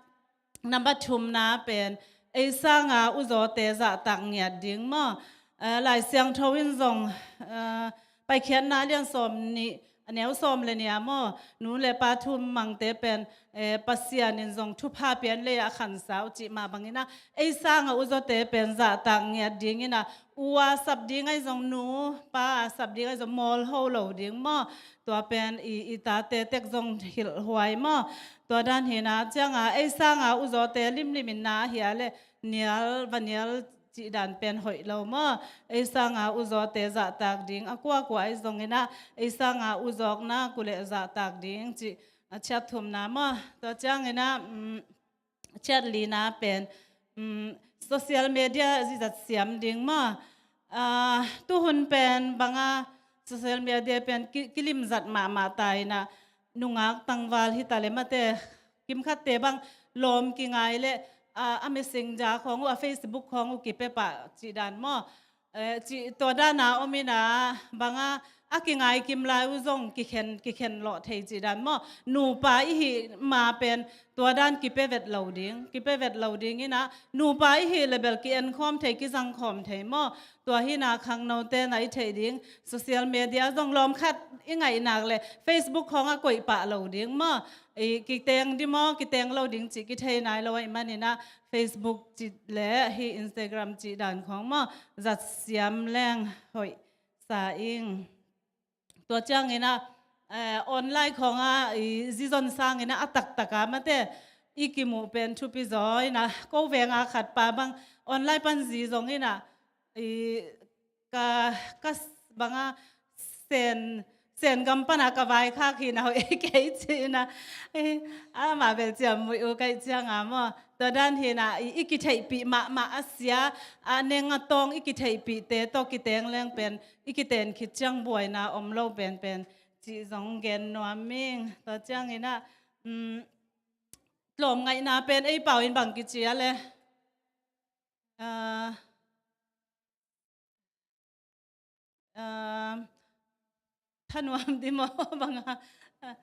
nambat thumna pen ei sanga uzawte zahtak ngiat ding maw. Eh, Lai Siangtho in zong, eh, Paikhiatna a lian sawm nih, a neu sawm le nih ah maw, nu le pa thumangte pen, eh, Pasian in zong thupha pia in lei-ah a khansa uh cih mah bangin ah, ei sanga uzawte pen zahtak ngiat dingin ah, u a sap ding ahi zong, nu pa a sap ding ahi zong, mawlho lo ding maw. Tua pen i, i tate tek zong hilhhuai maw. Tua dan hi in ah, ciangah ei sanga uzawte limlim in na ahi a leh nial, va nial cih dan pen hoih lo maw. Ei sanga uzawte zahtak ding a kuakua ahi zongin ah, ei sanga uzawkna uh leh zahtak ding cih a chiat thumna maw. Tua ciangin ah, mm, chiat lina pen, mm, social media zizat siam ding maw. Ah, tuhun pen banga social media pen ki, kilimzat mahmah ta in ah, nungak tangval hi ta leh mate, kimkhatte bang lawm kingai leh, ah, a Messenger khawng uh, a Facebook khawng uh kipia pah cih dan maw. Eh, cih tua dan a om in ah, banga a kingai kim lai uh zong kikhen, kikhen lawh thei cih dan maw. Nupa i hih ma pen tua dan kipia vet lo ding, kipia vet lo ding in ah, nupa i hih leh bel ki-en khawm thei, kizang khawm thei maw. Tua hi in ah khangnote na i theih ding, social media zong lawm khat i ngaih nak leh Facebook khawng ah koih pah lo ding maw. I kiteng ding maw, kiteng lo ding cih kithei nai lo ahih manin ah, Facebook cih leh hih Instagram cih dan khawng maw, zat siam leng hoih sa ing. Tua ciangin ah, eh, online khawng ah i zi zon sangin ah a taktak a mate i kimuh pen thupi zaw in ah, ko veng a khat pa bang online pan zi zong in ah, i ka, ka s-, banga Sen, Sen gam pan a ka vaikhak hi in ah hoih ei kei ci in ah, eh, amah bel ciamnuih uh ka hih ciangah maw. Tua dan hi in ah, i, i kitheihpih mahmah a sia, a neng a tawng i kitheihpihte tawh kiteng leng pen, i kiten khit ciang buaina om lo penpen cih zong gen nuam ing. Tua ciangin ah, mm, tlawmngaihna pen ei pau in bang kici a leh, ah, ah, thanuam ding maw, banga, ah,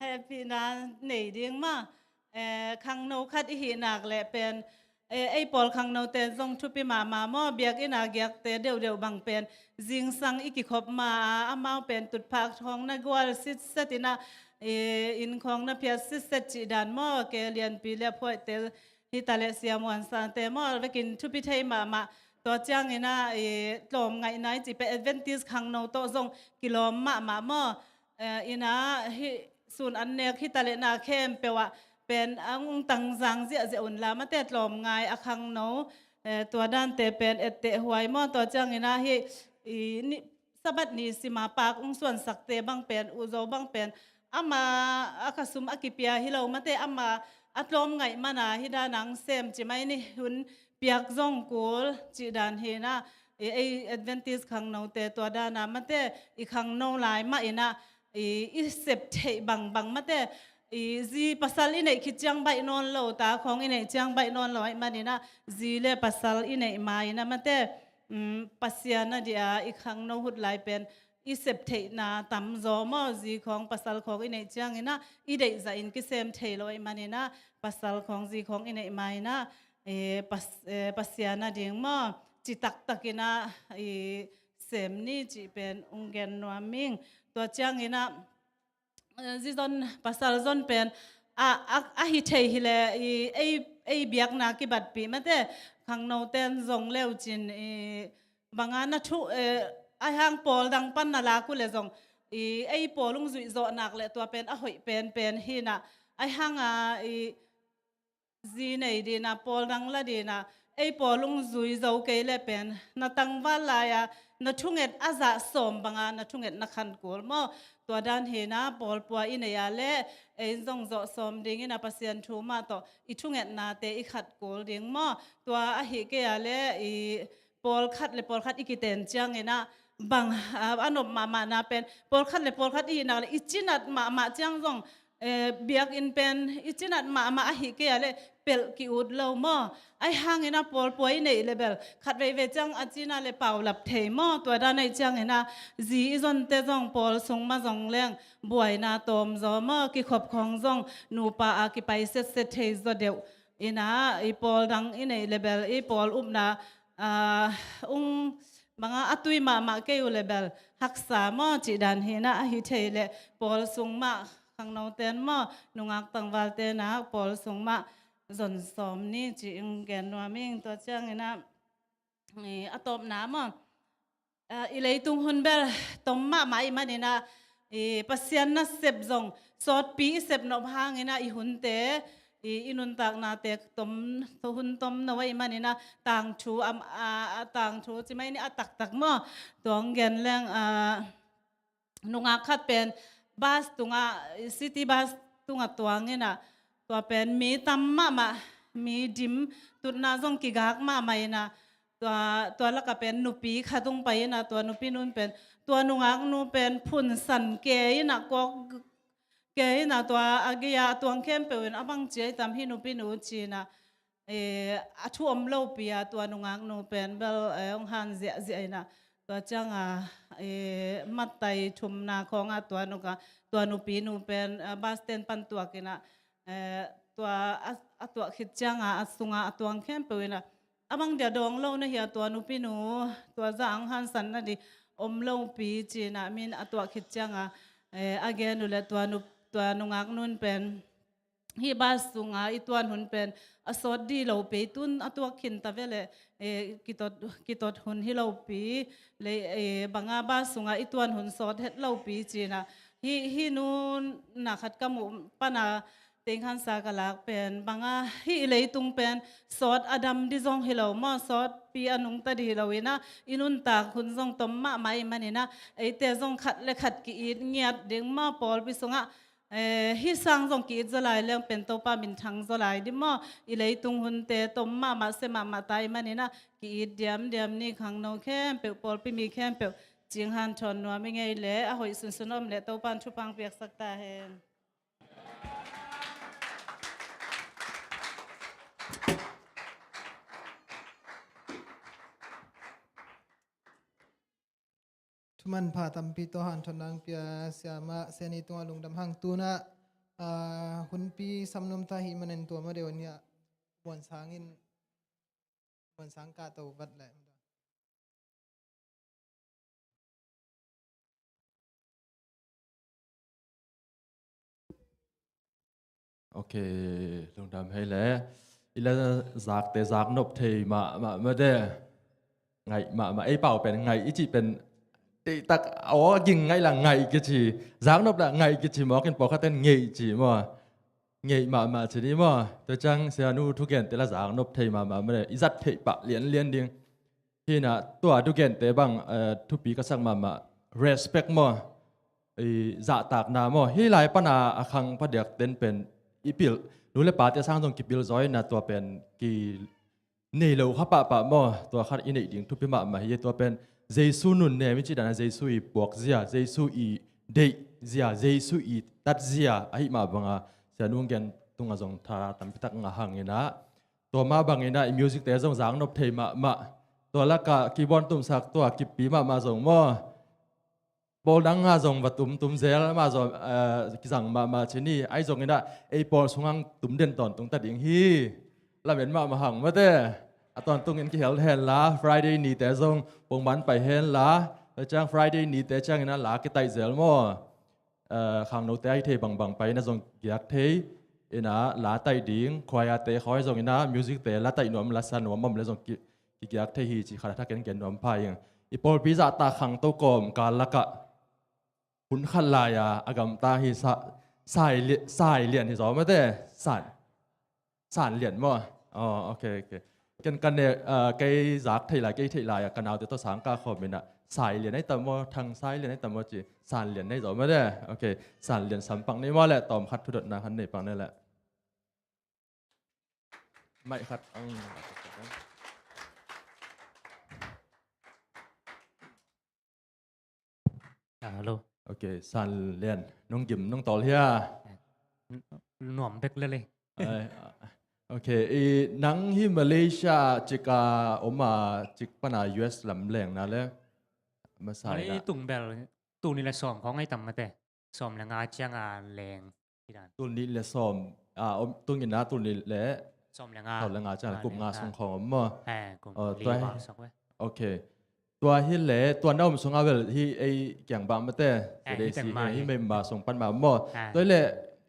hehpihna nei ding maw. Eh, khangno khat i hih nak leh pen, eh, ei pawl khangnote zong thupi mahmah maw, biakinn a giakte deuhdeuh bang pen zingsang i kikhop ma a, amau pen tutphah khawng na gual sitset in ah, eh, inn khawng na phiat sitset cih dan maw, ke lianpi le a phuaihte hi ta leh siamuan sangte maw, vekin thupi thei mahmah. Tua ciangin ah, eh, tlawmngaihna i cih pen Adventist khangno tawh zong kilawm mahmah maw. Eh, in ah hih sun an nek hi ta leh na khempeuh ah pen ang ung tangzang ziahziah un la, mate tlawmngai a khangno, eh, tua dante pen etteh huai maw. Tua ciangin ah hih i ni, Sabbath ni sima pak ung suansakte bang pen, uzaw bang pen, ama a khasum a kipia hi lo, mate ama a tlawmngaih man a hih dan ang sem ci mai ni, hun piak zong kul cih dan hi in ah, i, ei Adventist khangnote tua dan a mate i khangno lai mah in ah, i, i sep theih bangbang mate, i, zi pasal i neih khit ciang baih nawn lo, ta khawng i neih ciang baih nawn lo ahih manin ah, zi le pasal i neih ma in ah mate, um, Pasian a dia i khangno huh lai pen i sep theihna tamzaw maw, zi khawng pasal khawng i neih ciangin ah, i deih zahin kisem thei lo ahih manin ah, pasal khawng zi khawng i neih ma in ah, eh, pas-, eh, Pasian a ding maw, citak takin ah i sem ni cih pen ung gen nuam ing. Tua ciangin ah, eh, zizon pasal zon pen a, a, a hi thei hi le i ei, ei biakna kibatpih mate khangnoten zong leucin i banga na thu, eh, a hang pawl dang pan na lak uh le zong i ei pawl ung zuih zawh nak le tua pen a hoih penpen hi na a hang a i zi nei dina, pawl dang la dina, ei pawl ung zui zo kei le pen na tangval lai-a na thunget a zah sawm banga na thunget na khan kul maw? Tua dan hina pawl pua i nei a le ei zong zawh sawm dingin a Pasian thu mah tawh i thungetnate i khat kul ding maw? Tua ahi kei a le i pawlkhat le pawlkhat i kiten ciangin ah bang, ah, a nop mahmahna pen pawlkhat le pawlkhat i hihnak le i cinat mahmah ciang zong, eh, biakinn pen i cinat mahmah ahi kei a le pelh ki-ut lo maw? Ahi hangin ah pawl pua i neih le bel khat veivei ciang a cina le paulap thei maw? Tua dan ahi ciangin ah zi i zonte zong pawl sung mah zong leng buaina tawm zaw maw? Kikhop khawng zong nupa a kipai setset thei zaw deuh. Ina i pawl dang i neih le bel i pawl upna, ah, ung banga a tui mahmah kei uh le bel haksa maw cih dan hina ahi thei le pawl sung mah khangnoten maw nungak tangvalten ah pawl sung mah zon sawm ni cih ung gen nuam ing. Tua ciangin ah i a tawpna maw? Ah, i leitung hun bel tom mahmah i manin ah i Pasian nasep zong sawtpi i sep nop hangin ah i hunte i, i nuntaknate tom, hun tom no i manin ah tangthu am, a, a tangthu ci mai ni a taktak maw? Tua ung gen leng, ah, nungak khat pen bus tungah, city bus tungah tuangin ah tua pen mi tam mahmah, mi dim tutna zong kigak mahmah in ah tua, tua lakah pen nupi khat ung pai in ah tua nupi nun pen tua nungak nu pen phun san ke in ah kawk ke in ah tua a gei-a a tuang khempeuh in a bang ci ai tam hi nupi nu ci in ah, eh, a thu om lopi a tua nungak nu pen bel, eh, ong han ziahziah in ah tua ciang a, eh, matai thumna khawng a tua nuka, tua nupi nu pen, eh, bus stand pan tuak in ah, eh, tua a, a tuak khit ciang a, a sung a a tuang khempeuh in ah a bang dia dawng lo na hi a tua nupi nu tua zah ong hansan na di om lopi ci in ah min a tuak khit ciang a, eh, a gen uh le tua nu, tua nungak nun pen hih bus sunga i tuan hun pen a sawt di lopi tun a tuak khin ta ve le, eh, kitot, kitot hun hi lopi le, eh, banga bus sunga i tuan hun sawt het lopi ci in ah hih, hih nu na khat ka muh pan a teng hansa ka lak pen banga hih i leitung pen sawt a dam di zong hi lo maw? Sawtpi a nungta di hi lo in ah i nuntak hun zong tom mahmah i manin ah eite zong khat le khat ki-it ngiat ding maw? Pawlpi sungah, eh, hih sang zong ki-it zaw lai leng pen Topa minthang zaw lai di maw? I leitung hunte tom mahmah se mahmah ta i manin ah ki-it diamdiam ni. Khangno khempeuh, pawlpi mi khempeuh cing hanthawn nuam i ngei le a hoih sunsun om le Topa in thupha piaksak ta hen. Thumanpha tampi tawh hanthawn nang pia siamah Siani tungah lungdam hang. Tunah, ah, hunpi samnuam ta hi manin tua ma deuh nia muansang in, muansang kahto vat le. Ok, lungdam hei le. I la zakte zaknop thei mahmah mate. Ngaih mahmah, ei pau pen ngaih i cih pen deihtak aw a ging ngaih la ngaih kici. Zaknop la ngaih kici mawk in pawlkhatten ngeih ci maw? Ngeih mahmah ci ni maw? Tua ciang Sianu thugente la zaknop thei mahmah mate. I zat theih pah lianlian ding. Hinah tua thugente bang, eh, thupi ka sak mahmah, respect maw? I zahtakna maw? Hih lai pana a khang padiak ten pen i pil, nu le pate sang zong kipil zaw ina tua pen ki nei lo kha pahpah maw? Tua khat i neih ding thupi mahmah hi. Tua pen Jesu nunnem i cih dana Jesu i puakzia, Jesu i deihzia, Jesu i tatzia ahi mah banga Sianu gen tungah zong tha tampitak ngah hang inah. Tua mah bangin ah i music te zong zaknop thei mahmah. Tua lakah keyboard tumsak tua kippi mahmah zong maw? Pawl dang ah zong va tum tum zel mah zong, eh, kizang mahmah ci ni. Ahi zongin ah ei pawl sung hang tum den tawntung ta ding hi. Lamen mahmah hang mate. A tawntungin kihel hen la, Friday nite zong pongman pai hen la, a ciang Friday nite ciangin a la kitaih zel maw? Eh, khangnote a hi thei bangbang pai na zong giak thei, ina la taih ding, khuaiate khawng zong ina music te la taih nuam, la sa nuam om le zong ki, kigiak thei hi ci khat a thakin gen nuam pha ing. I pawlpi zahtak khangto kawm kal lakah hun khat lai-a a gamta hi sa, sai li, sai lian hi zaw mate, san, san lian maw? Oh, ok, ok. Ken ka ne, ah, kei zak thei lai, kei thei lai-a ka naute tawh sang ka khawm ina sai lian ai tam maw, thang sai lian ai tam maw ci, san lian ai zaw mate. Ok, san lian sampang nei maw le, tawm khat thudotna khat nei pang nei le. Mai khat ang. Ah, hello. Ok, san lian. Nong gim, nong tawl hia? Nuam bek lele. Ai, ah, ok, i nang hi Malaysia cik a om a, cik pana U S lam leng na le. Masa ina. Tung bel, tul nih le sawm khawng ai tam mate. Sawm le nga ciang a leng. Tul nih le sawm, ah, om, tung ina tul nih le sawm le nga. Sawm le nga ciang, ah, kum nga sung khawng om maw? Eh, kum li val sak ve. Ok. Tua hi le, tua na om sunga vel hi ei kiang bang mate. Eh, hi teng ma hi. Hi mei ma sung pan ma maw? Eh. Tua hi le,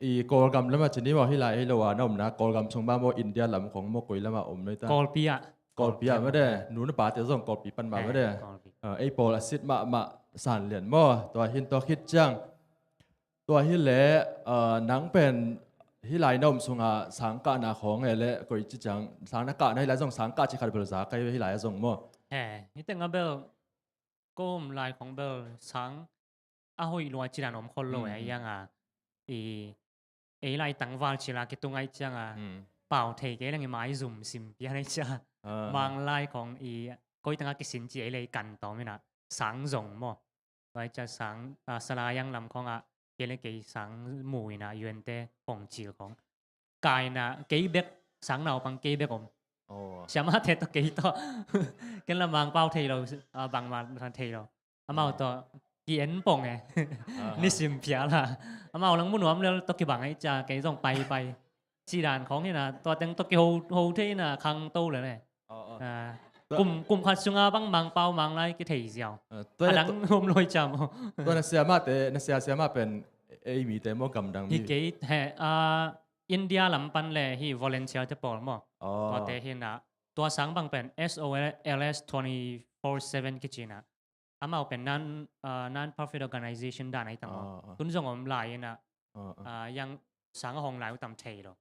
i Kawlgam lama cini maw, hi lai hi lo a na omna Kawlgam sung ma maw, India lam khawng maw, koi lama om noi ta? Kawlpi ah. Kawlpi ah mate. Nu na pate zong Kawlpi pan ma mate. Eh, Kawlpi. Ah, ei pawl a sit mahmah san lian maw? Tua hin tua khit ciang. Tua hi le, ah, nang pen hi lai na om sunga sang kahna khawng e le, koi ci ciang sang na kahna hi lai zong sang kah ci khat bel za kai hi lai a zong maw? He, hi teng a bel, ko om lai khawng bel sang a hoih lua ci dan om khol lo e, a iang a, i, ei lai tangval ci la kitung ai ciang a, pau thei kei leng i mai zum sim pian ai ciang a, mang lai khawng i, koi tang a kisin ci ei le i kan tawm ina, sang zong maw? Tua i cia sang, ah, Salayang lam khawngah, kei le kei sang mu ina U N te pongcil khawng. Kaina kei bek, sang naupang kei bek om. Siamate tawh kei tawh. Ken la Mangpau thei lo, ah, bangma thei lo. Amau tawh ki en pong e. Nisim phial a. Amau lang mu nuam lel tawh kibang e cia kei zong pai pai. Ci dan khawng hina, tua teng tawh kiho, ho thei ina khangto le le. Ah, kum, kum khat sunga bang Mangpau Manglai kithei ziau. Ah, tua a dang om loi cia maw? Tua na siamate, na sia siama pen ei mite maw, gamdang mi? Hi kei, he, ah, India lam pan le hi volunteer te pawl maw? Tuate hina, tua sang bang pen S O L S twenty four seven kici na. Amau pen non, ah, non-profit organization dan ai tam maw? Tun zong om lai ina, ah, yang sang a hong lai uh tam thei lo.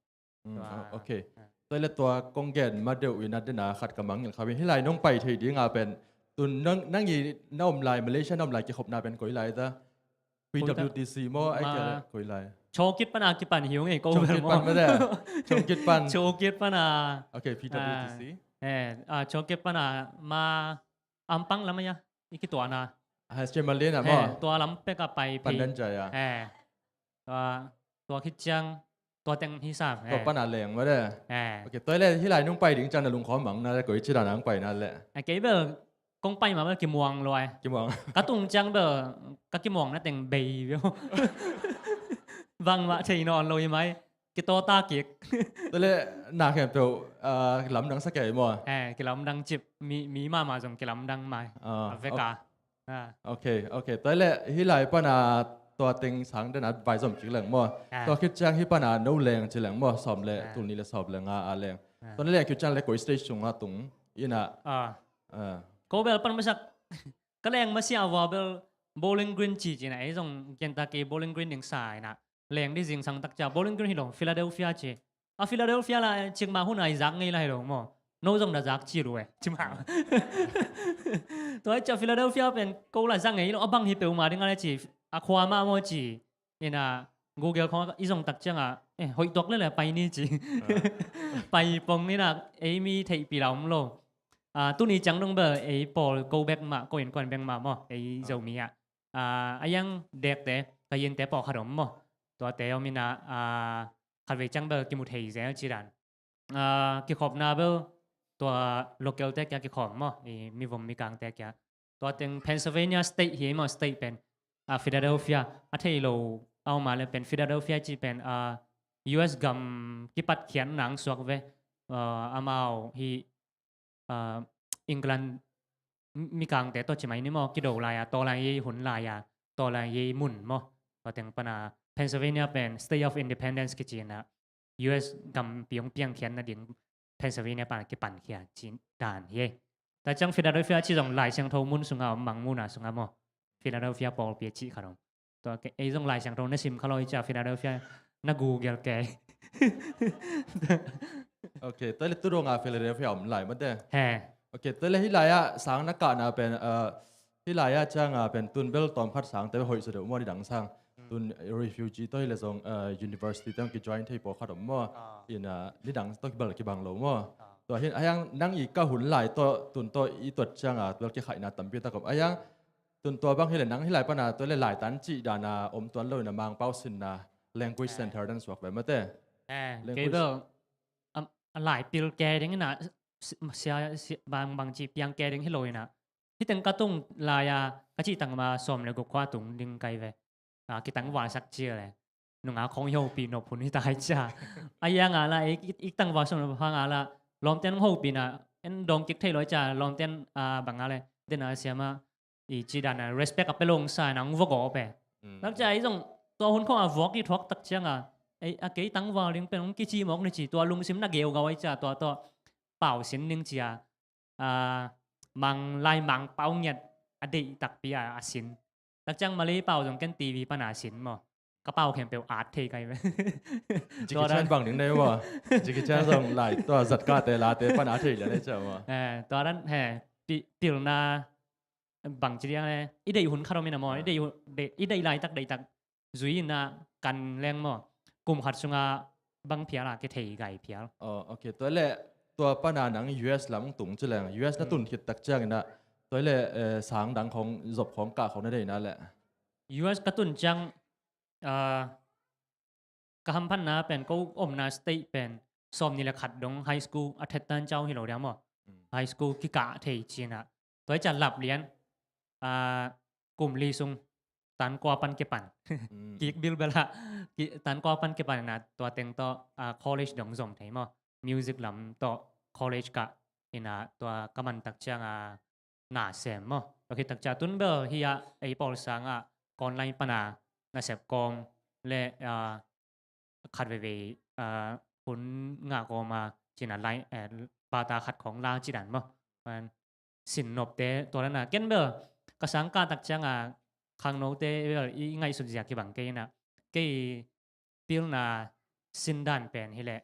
Mm, tua, ah, ok. Ah. Tua le tua kong gen ma deuh ina dena khat ka mangngilh kha pen. Hi lai nong pai thei dinga pen. Tun nang, nang i na om lai, Malaysia na om lai kikhopna pen koi lai ta? P W T C maw, ai kia le koi lai? Chokit pana kipan hiu ngei ko bel maw? Chokit pan ma de. Chokit pan. Chokit pana. Ok, P W T C. Ah, eh, ah, Chokit pana ma Ampang lam a ia i kituahna. Ah, Sri Malay na maw? Tua lam pek a pai phei. Pandan jaya. Eh. Tua, tua khit ciang, tua teng hi sam. Tua pana leng maw de. Eh. Ok, tua le hi lai nung pai ding ciang na lungkhawm mang na le, koi ci dan ang pai na le? Eh, kei bel kong pai ma bel kimuang luai. Kimuang. Ka tung ciang bel ka kimuang na teng bei bel. Bangmah thei nawn lo hi mai. Kitawta kik. Tua le na khempeuh, ah, kilamdang sa kei maw? Eh, kilamdang cip. Mi, mi mahmah zong kilamdang mai. Ah, a vek a. Ah. Ok, ok. Tua le hi lai pana tua teng sang dena vai zom kik leng maw? Ah. Tua khit ciang hi pana no leng ci leng maw? Sawm le, ah, tul nih le sawm le nga a leng. Ah. Tua na leng khit ciang le koi stage sunga tung ina. Ah. Ah. Ko bel pan masak ka leng masiah vua bel Bowling Green ci ci na, ei zong kianta kei Bowling Green ding sa ina. Leng di zingsang tak cia Bowling Green hi lo, Philadelphia ci. A Philadelphia la cik mah hun a i zak ngei la hi lo maw? No zong na zak ci lu e. Ci mah. Tua i cia Philadelphia pen ko la zak ngei lo, a bang hi peuhmah ding a le ci. A khua mah maw ci. Ina Google khong i zong tak ciang a, eh, hoih tuak le le pai ni ci. Pai pong ina ei mi theihpih la om lo. Ah, tuni ciang dong bel ei pawl ko bek mah, ko innkuan bek mah maw, ei Zomi ah. Ah, a iang dekte, ka yinte pawlkhat om maw? Tuate om ina, ah, khatvei ciang bel kimu thei zel ci dan. Ah, kikhopna bel tua local te kia kikhawm maw? I mivom mikangte kia. Tua teng Pennsylvania State hi maw, state pen, ah, Philadelphia. A thei lo a om a le pen Philadelphia ci pen, ah, U S gam kipat khiat nang suak ve. Ah, amau hi ah, England mi-, mikangte tawh ci mai ni maw, kido lai-a, tua lai ei hun lai-a, tua lai ei mun maw. Tua teng pana Pennsylvania pen State of Independence kici-in ah, U S gampi hong piangkhiat nading Pennsylvania pana kipankhia ci dan hi ei. Tua ciang Philadelphia ci zong Lai Siangtho mun sungah om, Mangmuhna sungah maw. Philadelphia pawlpi a cih khat om. Tua kei, ei zong Lai Siangtho na sim kha lo i cia Philadelphia na Google kei. Ok, tua le tu dong a Philadelphia om lai mate. He. Ok, tua le hih lai-ah sang na kahna pen, uh, hih lai-ah ciang a pen tun bel tawm khat sang te hoih sa deuh maw, nidang sang. Tun refugee tawh hi le zong, uh, university te hong kijoin thei pawlkhat om maw. Ah. In, uh, nidang tawh kibal kibang lo maw. Ah. Tua hin, a hiang nang i kah hun lai tawh, tun tawh i tuat ciang a, tua kikhaihna tampi tak om. A hiang tun tua bang hi le nang hih lai pana tua le laitan cih dana om tuan lo ina Mangpau sinna language center dan suak ve mate. Eh, kei bel, am, a lai pil ke ding ina, si-, sia, si-, bang, bang ci piang ke ding hi lo ina. Hih teng ka tung lai-a, ka cih tang ma sawm le guk khua tung ding kai ve. Ah, kitangvalsak cia le. Nunga khong i hopih nop hun hi ta hi cia. A hiang a la, i, i, i tangval sawm le guk hang a la, lawmten hopihna, en dawng kik thei lo i cia, lawmten, ah, bang a le, den a siama, i ci dana respect a pe lo sa na hong vok aw pe. Mm. Nak cia i zong tua hun khong a vok i thuak tak ciang a, ei, a kei tangval ding pen hong kici mawk ni ci, tua lungsim na geugau ai cia, tua, tua pau sin ning cia, a, Mang, lai Mangpau ngiat a deih takpi a, a sin. Tak ciang Malay pau zong ken T V pana sin maw. Ka pau khempeuh at thei kai ve. Jackie Chan bang ding nei maw. Jackie Chan zong lai tua zat kate late pana at thei lian ei cia maw. Eh, tua dan he, pi-, pilna bang ci diang le, i deih hun khat om ina maw, i deih hun, deih, i deih laitak, deihtak zui ina kan leng maw, kum khat sunga bang phial a kithei gai phial. Oh, ok. Tua le, tua pana nang U S lam tung ci leng, U S na tun khit tak ciang ina, tua le, eh, sang dang khong, zop khong, kah khong na deih ina le. U S ka tun ciang, ah, ka hamphatna pen ko omna state pen sawm ni le khat dong high school a thet tan cau hi lo dia maw. Mm. High school kikah thei cina. Tua i cia lap lian, ah, kum li sung tan kua pan kipan. Mm. Kik bilbel a, ki-, tan kua pan kipan ina tua teng tawh, ah, college dong zom thei maw. Music lam tawh college kah ina tua ka man tak ciang a na sem maw. Tua khit tak cia tun bel hi a ei pawl sang a online pana nasep kawm le, ah, khat veivei, ah, hun ngah kawm a cina lai, eh, bata khat khong la ci dan maw. Man sin nopte tua dan a ken bel ka sang kah tak ciang a khangnote bel i ngaihsut zia kibang kei ina kei pilna sin dan pen hi le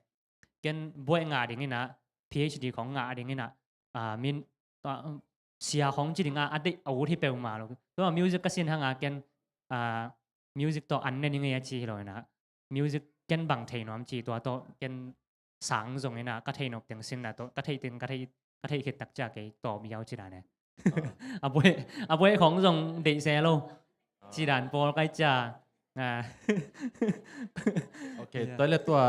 ken buaih ngah ding ina, P H D khong ngah ding ina, ah, min, ah, sia khong ci ding a, a deih a ut hi peuhmah lo. Tua music ka sin hang a ken, ah, music tawh an ne ning ei a ci hi lo ina. Music ken bang thei nuam ci tua tawh ken sang zong ina ka thei nop teng sin na tawh, ka thei teng ka thei, ka thei khit tak cia kei tawp yau ci dan e. Ah. A buai, a buai khong zong deih se lo. Ah. Ci dan pawl kai cia. Ah. Ok, tua le tua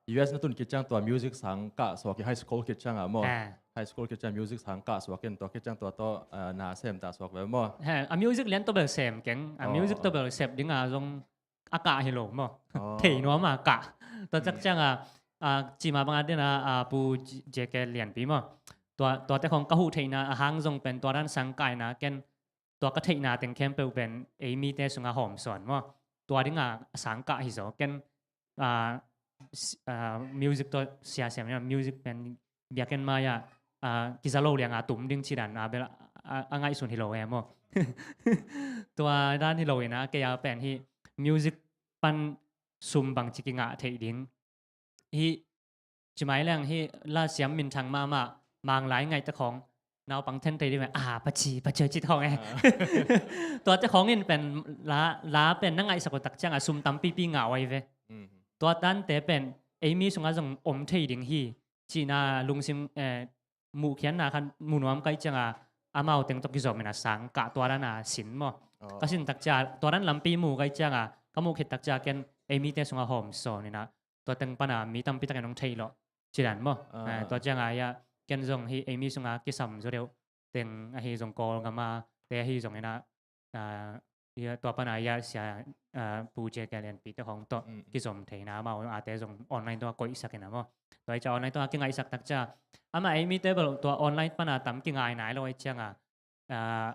U S na tun khit ciang tua music sang kah suak i high school khit ciang a maw. Ah. High school khit ciang music sang kah suak in tua khit ciang tua tawh, ah, na sem ta suak ve maw. Ha, a music lian tawh bel sem keng. A music tawh bel sep ding a zong a kah hi lo maw. Oh. Thei nuam a kah. Tua tak ciang a, ah, ci ma bang a den a, ah, Pu J K Lianpi maw. Tua, tua te khong ka huh theihna a hang zong pen tua dan sang kah ina ken tua ka theihna teng khempeuh pen ei mite sunga hawm sawn maw. Tua dinga a sang kah hi zaw ken, ah, s-, ah, music tawh sia sem ina music pen biakinn mai-ah, ah, kiza lo lianga tum ding ci dan a bel a, a, a ngaihsun hi lo e maw. Tua dan hi lo ina kei a pen hi music pan sum bangci kingah theih ding. Hi ci mai leng hi la siam minthang mahmah Manglai ngaih te khong naupang then thei ding ve, ah, paci, paci ci te khong e. Ah. Tua te khong in pen la, la pen na ngaihsak uh tak cianga sum tampipi ngah uh ai ve. Mm. Tua dante pen ei mi sungah zong om thei ding hi. Cihna lungsim, eh, muhkhiatna khan mu nuam kai cianga amau teng tawh kizom ina sang kah tua dana sin maw. Oh. Ka sin tak cia tua dan lampi mu kai cianga ka muh khit tak cia ken ei mite sungah hawm sawn ina tua teng pana mi tampi takin hong thei lawh ci dan maw. Ah. Eh, tua cianga ia ken zong hi ei mi sunga kisam zaw deuh teng ahi zong Kawlgama te ahi zong ina, ah, ia, tua pana ia sia, ah, Pu J K Lianpi te khong tawh, mm, kizom theina amau ate zong online tawh koihsak ina maw. Tua hi ciang online tungah kingaihsak tak ciang amah ei mite bel tua online pana tam kingai nai lo hi ciangah, ah,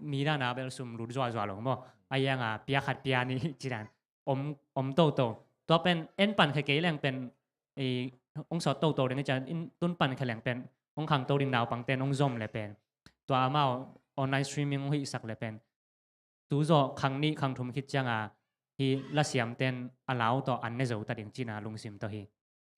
mi dana bel sum lut zuahzuah lo maw. A hiangah pia khat pia nih ci dan om, om toto. Tua pen en pan khe kei leng pen i hong sawt toto ding hi ciang, in tun pan khe leng pen hong khangto ding naupangte in hong zom le pen tua amau online streaming hong hihsak le pen tu zawh khang nih khang thum khit cianga hi lasiamten a lau tawh an ne zo ta ding cina lungsim tawh hi.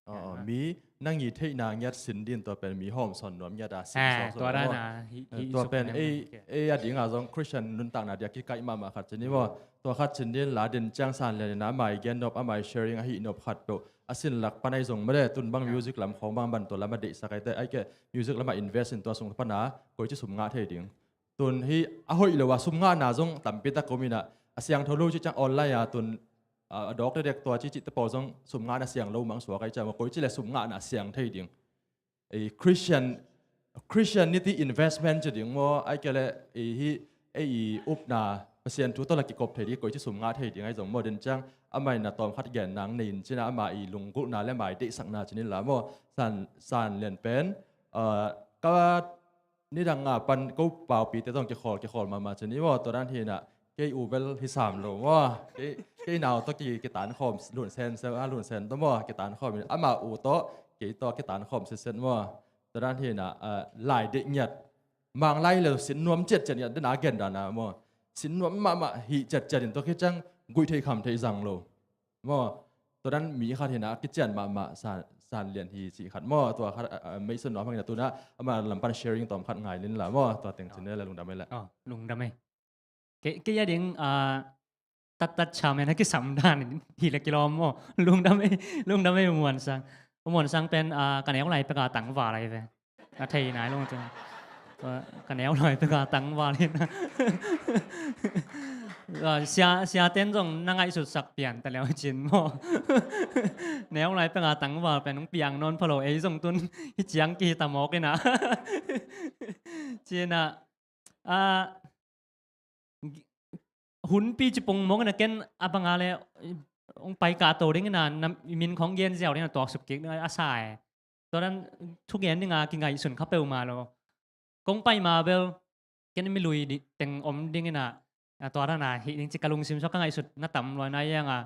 Aw, aw, mi nang i theihna ngiat sin din tua pen mi hawm sawn nuam ngiat a sin. Eh, suak suak tua dan maw. A hi, eh, hi tua suk pen nem ei, ke. Ei a dinga zong Christian nuntakna dia kikaih mahmah khat cin hi maw. Tua khat cin din la din ciang San Lian in a mai gen nop, a mai sharing a hih nop khat peuh a sin lak pan ahi zong made tun bang music lam khawng bang ban tua lam a deihsak aite ai ke music lam a invest in tua sung pana koici sum ngah thei ding. Tun hi a hoih lo a sum ngahna zong tampi tak om inah a siangtho lo ci ciang online a tun, a, a dawk dekdek tua ci cihte pawl zong sum ngahna siang lo mang suak ahi ciang maw, koici le sum ngahna siang thei ding. Ei Christian, Christianity investment ci ding maw, ai ke le ei hi ei i upna Pasian thu tawh la kikop thei ding, koici sum ngah thei ding ahi zong maw, den ciang amah in a tawm khat gen nang nei in cina amah i lunggulhna le mai deihsakna cinin la maw, San, San Lian pen, a, ka nidang a pan ko paupite tawh kikhawl, kikhawl mahmah cin hi maw, tua dan hinah kei u bel hi sam lo maw, kei, kei nau tawh ki, kitan khawm lun sen, sen, a lun sen tawh maw, kitan khawm in, ama u tawh, kei tawh kitan khawm sitset maw, tua dan hinah, a, lai deih ngiat, mang lai le sin nuam ciatciat ngiat, dena gen dana maw, sin nuam mahmah hi ciatciat in tua khi ciang guih thei kham thei zang lo. Maw, tua dan mi khat hinah kician mahmah San, San Lian hi cih khat maw, tua khat, a, a, meihsun nuam hangin a tunah ama lam pan sharing tawm khat ngai nin la maw, tua teng cin la lungdam ei la. Aw, lungdam ei. Kei, kei a ding, a, tattat chamen a kisam dan hi le kilawm maw. Lungdam ei, lungdam ei U Muan Sang. U Muan Sang pen, a, ka neu lai peka tangval ahi ve. A thei nai lo te. Ka neu lai peka tangval hi na. Sia, siaten zong na ngaihsutsak pian ta leu cin maw. Neu lai peka tangval pen hong piang nawn pha lo ei zong tun hi ciang kihi ta mawk inah. Cinah, a, hunpi ci pong mawk inah ken a banga le hong pai kah to ding inah, na min khong gen ziau ding inah tuaksuk kik ding a sa e. Tua dan thugen dinga kingaihsun kha peuhmah lo. Kong pai ma bel ken milui teng om ding inah, a, tua dana hih ding ci ka lungsim suak ka ngaihsut na tam luai na hianga,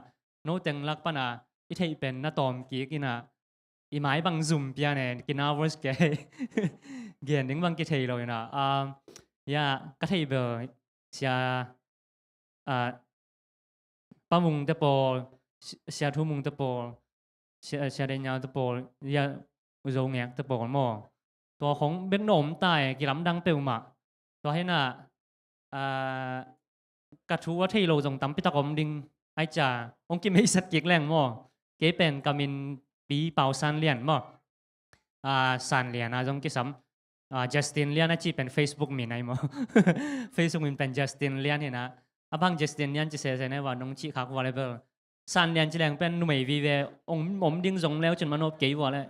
no teng lak pana i theih pen na tawm kik inah, i mai bang zum pian e, ki nervous kei. Gen ding bang kithei lo inah. A, ya, ka theih bel sia, a, Pa Mung te pawl, si-, Sia Thu Mung te pawl, Sia, Sia Dei Nyau te pawl, ya, U Zo Ngek te pawl maw. Tua khong bek na om ta e, kilamdang peuhmah. Tua hinah, a, ka thu a thei lo zong tampi tak om ding. Ai ca, hong kimeisat kik leng maw. Kei pen ka min pi Pau San Lian maw. A, San Lian a zong kisam. A, Justin Lian a ci pen Facebook min ai maw. Facebook min pen Justin Lian hinah. A bang Justin Lian ci sese ne va nong ci khak va le bel. San Lian ci leng pen numei vive om, om ding zong leu cin manop kei va le.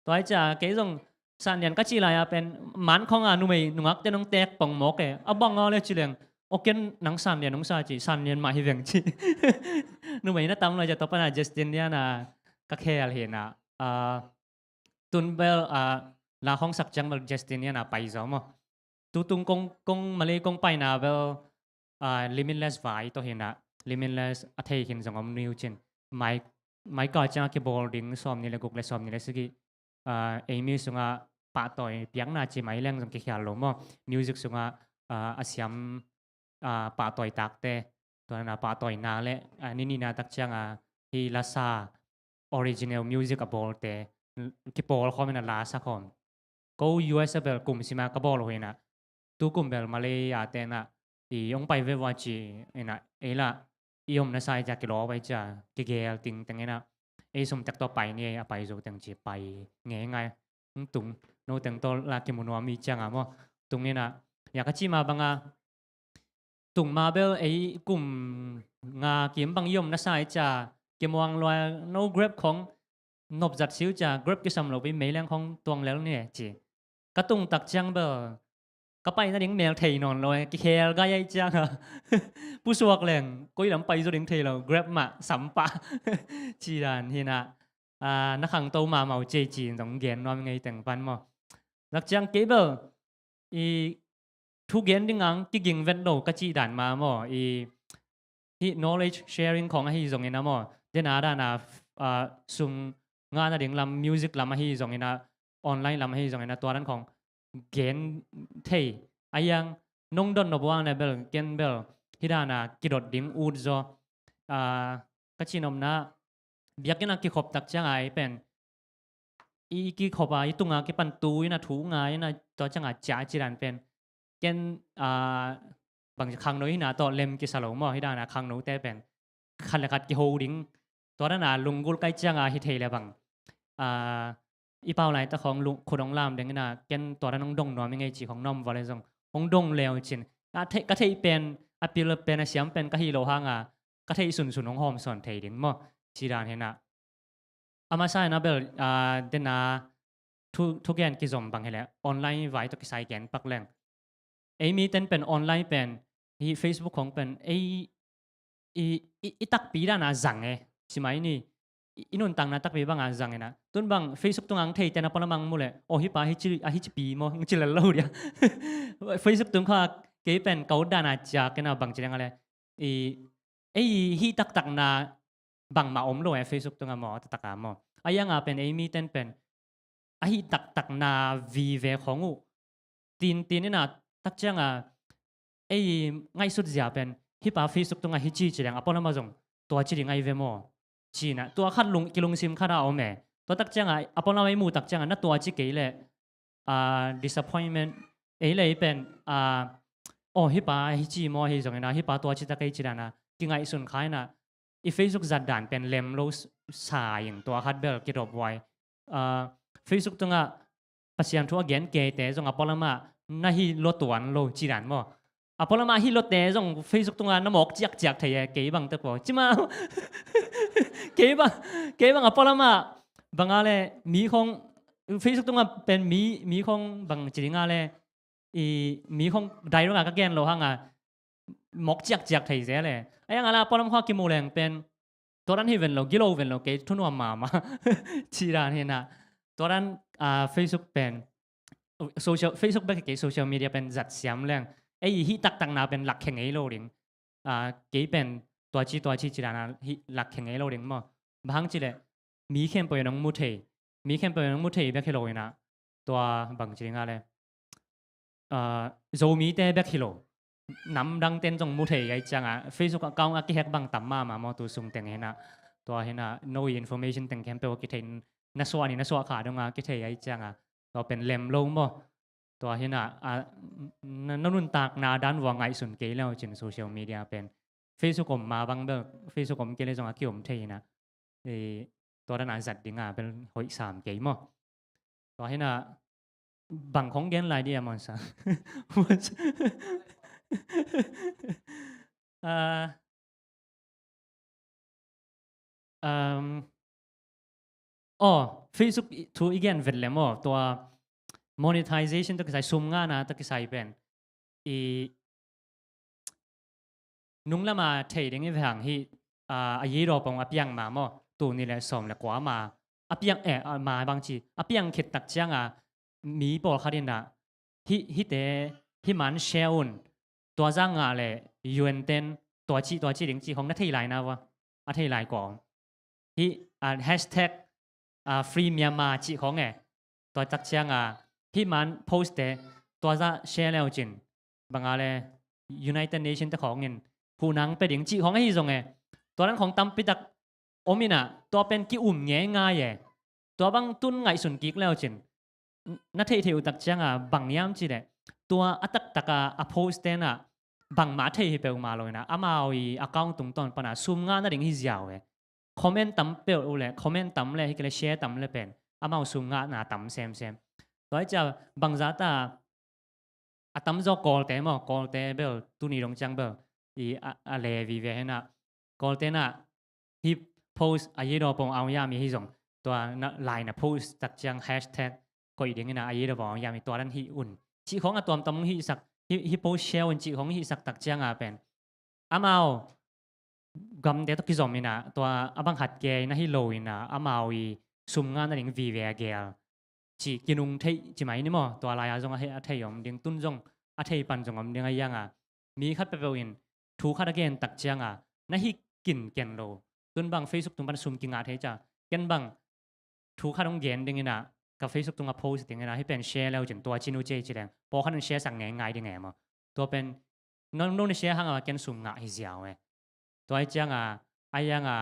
Tua hi ca kei zong San Lian ka ci lai a pen man khong a numei nungak te nong tek pong mawk e. A bang a le ci leng, o ken nang San Lian nong sa ci, San Lian mah hi veng ci. Numei na tam lai ca tua pana Justin Lian a ka khel hinah. A, tun bel, a, la khong sak ciang bel Justin Lian a pai zaw maw. Tutung kong, kong Malay kong paina bel, a, Limitless vai tawh hinah, Limitless a thei khin zong om niu cin. Mai, mai ka ciang a kibawl ding sawm ni le guk le sawm ni le sagih, a, ei mi sungah pahtawi piakna ci mai leng zong kikhial lo maw. Music sungah, a, a siam, a, pahtawi takte, tua na pahtawina le, a, ni nihna tak cianga hi lasa original music a bawlte, kipawl khawm inah lasa khawm. Ko U S a bel kum sima ka bawl uh inah, tu kum bel Malay a tenah, i hong pai ve vua ci inah, ei lah, i om na sa i ca kilawp ai ca, kigel ting teng inah, ei sum tek tawh pai ni ei a pai zo teng ci pai ngei ngai. Hong tung, no teng tawh la kimu nuam i cianga maw. Tung inah, ya ka ci ma banga, tung ma bel ei kum nga kim bang i om na sa i ca, kimuang luai no Grab khong, nop zat siu ca, Grab kisam lo pi mei leng khong tuang lel ni e ci. Ka tung tak ciang bel, ka pai nading mel thei nawn lo e, kikhel gai ai cianga. Pusuak leng, koi lam pai zo ding thei lo, Grab mah sam pah. Ci dan hinah. ah, na khangto mahmah uh ci ei ci-in zong gen nuam ing ei teng pan maw. Takciang kei bel i thugen ding ang kiging vet lo ka cih dan mah maw, i hih knowledge sharing khawng ahi zongin ah maw, den a dan a, ah, sum ngahna ding lam, music lam ahi zongin ah, online lam ahi zongin ah, tua dan khawng gen thei. A iang nong dot nop uh ang le bel, ken bel hih dan a kidot ding ut zaw. Ah, ka cih nopna, biakinn a kikhop takciang a ei pen, i kikhop a i tunga kipan tu in a thu ngai in a, tua ciang a cia ci dan pen ken, ah, bang khangno hi na tawh lem kisa lo maw, hih dan a khangnote pen khat le khat kiho ding. Tua dan a lunggulh kai ciang a hi thei le bang, ah, i pau laitak khawng lung, khut hong lam ding in a, ken tua dan hong dong nuam ing ei ci khawng na om vua le zong hong dong le uh cin. Ka theih, ka theih pen, a pil pen, a siam pen ka hi lo hang a, ka theih sunsun hong hawm sawn thei ding maw, ci dan hi na. A masa in a bel, ah, den a thu, thugen kizom bang hi leh online vai tawh kisai gen pak leng, ei mi ten pen online pen, hih Facebook khawng pen ei i, i, i takpi dan a zang e, ci mai ni. I, i nuntakna takpi bang a zang in a, tun bang Facebook tung ang thei ten a pualam ang mu leh, aw, hih pa hih ci, a hih ci pi maw, ang ci lel lo dia. Facebook tung kha kei pen ka ut dan a ciak in a, bang ci ding a le, i, ei hih taktakna bangmah om lo e Facebook tung a maw, taktak a maw. A iang a pen ei mi ten pen a hih taktakna vive khawng uh tintin in a, takciang a ei ngaihsut zia pen hih pa Facebook tung a hih ci ci leng a pualam a zong tua ci ding ahi ve maw, ci in a, tua khat lung, kilungsim khat a om e. Tua takciang a, a pualam a i muh takciang a na tua ci kei leh, ah, disappointment, ei le ei pen, ah, aw, hih pa hih ci maw, ahi zongin a hih pa tua ci ta kei ci dan a kingaihsun kha in a, i Facebook zat dan pen lem lo s-, sa ing, tua khat bel kidop huai. Ah, Facebook tung a Pasian thu a gen keite zong a pualam a na hi lua tuan lo ci dan maw. A pualam a hi luate zong Facebook tung a na mawk ciakciak thei e, kei bang te paw. Ci mah, kei bang, kei bang a pualam a bang a le mi khawng, Facebook tung a pen mi, mi khawng bang ci ding a le, i mi khawng direct a ka gen lo hang a mawk ciakciak thei zel e. A iang a la a pualam khawng a kimu leng pen tua dan hi ven lo, gilo ven lo, kei thunuam mahmah. Ci dan hi na. Tua dan, ah, Facebook pen, social, Facebook bek kei social media pen zat siam leng, ei hih taktakna pen lakkhia ngei lo ding. Ah, kei pen tua ci, tua ci ci dan a hih lakkhia ngei lo ding maw. Bang hang ci leh mi khempeuh in hong mu thei, mi khempeuh in hong mu thei bek hi lo in a, tua bang ci ding a le, ah, Zomite bek hi lo, nam dang ten zong mu thei ahih ciang a, Facebook account a kihack bang tam mahmah maw tu sung teng hi na. Tua hi na, no information teng khempeuh a kithei, na suah ni na suah kha dong a kithei ahih ciang a, tua pen lem lo maw. Tua hi na, a, na, na nuntakna dan vua ngaihsun kei le uh cin social media pen, Facebook om ma bang bel, Facebook om kei le zong a kiom thei hi na. Eh, tua dan a zat ding a bel hoih sam kei maw. Tua hi na, bang khawng gen lai dia, Monsa? Ah, um, aw, Facebook i, thu i gen vet lem aw, tua monetization tawh kisai, sum ngahna tawh kisai pen i nunglam a thei ding i ve hang hi, ah, a yi daw pong a piang ma maw, tul nih le sawm le kua ma a piang, eh, a ma bang ci a piang khit takciang a, mi pawlkhat in a hih, hihte, hih man share un, tua zah ngah le U N ten tua ci, tua ci ding ci khawng na thei lai na vua, a thei lai kawm. Hih, ah, hashtag, ah, Free Myanmar ci khawng e. Tua takciang a, hih man post te tua zah share le uh cin, bang a le United Nation te khawng in huhna pia ding ci khawng ahi zong e. Tua dan khawng tampi tak om in a, tua pen ki-um ngeingai e. Tua bang tun ngaihsun kik le uh cin, na theih theih uh takciang a, bang hiam ci le, tua a taktak a, a post ten a, bangmah thei hi peuhmah lo in a, amau i account tungtawn pan a sum ngah nading hi ziau e. Comment tam peuh uh le, comment tam le, hi kei le share tam le pen amau sum ngahna tam semsem. Tua hi cia bangzah ta a tamzaw Kawlte maw, Kawlte bel tuni dong ciang bel i a, a le vive hi na. Kawlte na hih post a yi daw pong aung yam i hi zong, tua na lai na post takciang hashtag koih ding in a, a yi daw pong aung yam i tua dan hi un ci khawng a tuamtuam hong hihsak, hih, hih post share un ci khawng hihsak takciang a pen amau gamte tawh kizom in a, tua a bang khat kei na hi lo in a, amau i sum ngah nading vive a gel cih kinung theih ci mai ni maw? Tua lai-a zong a he-, a thei om ding, tun zong a thei pan zong om ding a, hi cianga mi khat peuhpeuh in thu khat a gen tak cianga na hi kinken lo. Tun bang Facebook tung pan sum kingah thei cia, ken bang thu khat hong gen ding inah ka Facebook tungah post ding inah hih pen share leu cin tua cin uh ci ei ci leng pawlkhat in share sak ngeingai ding e maw? Tua pen no, no na share hang a ken sum ngah hi ziau e. Tua hi cianga, a hi cianga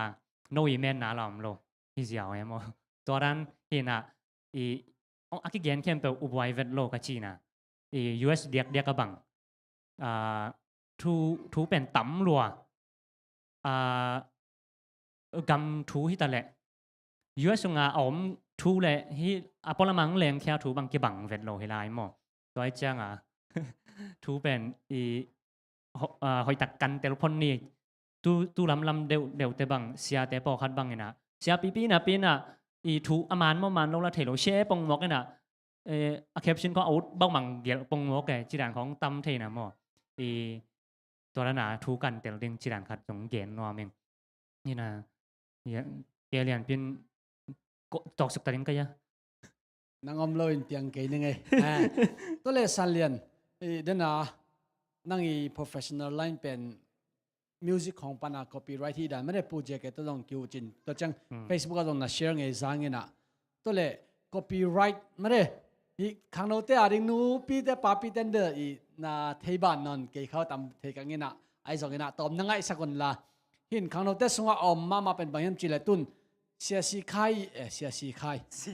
no i menna la om lo hi ziau e maw? Tua dan hi inah i, a kigen khempeuh ubuai vet lo ka cina. I U S diakdiak a bang, ah, thu, thu pen tam lua. Ah, gam thu hi ta leh U S sunga a om thu le hi a pualamang lengkhia thu bang kibang vet lo hi lai maw? Tua hi cianga thu pen i ho-, ah, hoihtak kan tel phon ni. Tu, tu lamlam deuh, deuhte bang, siate pawlkhat bang inah, sia pipi na pi inah i thu a man maw man lo la thei lo, share pongmawk inah, eh, a caption khong a ut bangmang gelh pongmawk e, ci dan khong tam thei na maw? I tua dana thu kan tel ding ci dan khat zong gen nuam ing. Ina, ya, ke lian pin ko-, tawk suk ta ding ka ya. Nang om lo in piang kei ning ei. Ah. Tua le San Lian, i dana nang i professional line pen music khong pana copyright hi dan mane pu je ke tua zong kiu cin. Tua ciang Hmm. Facebook a zong na share ngei zang inah. Tua le copyright mane hi khangnote a ding nupite papite nde i na thei ban non kei khau tam thei kang inah. Ai zong inah tawm na ngaihsak un la. Hin khangnote sungah a om mahmah pen bang hiam ci le tun. Sia si khai, eh, sia si khai. Si.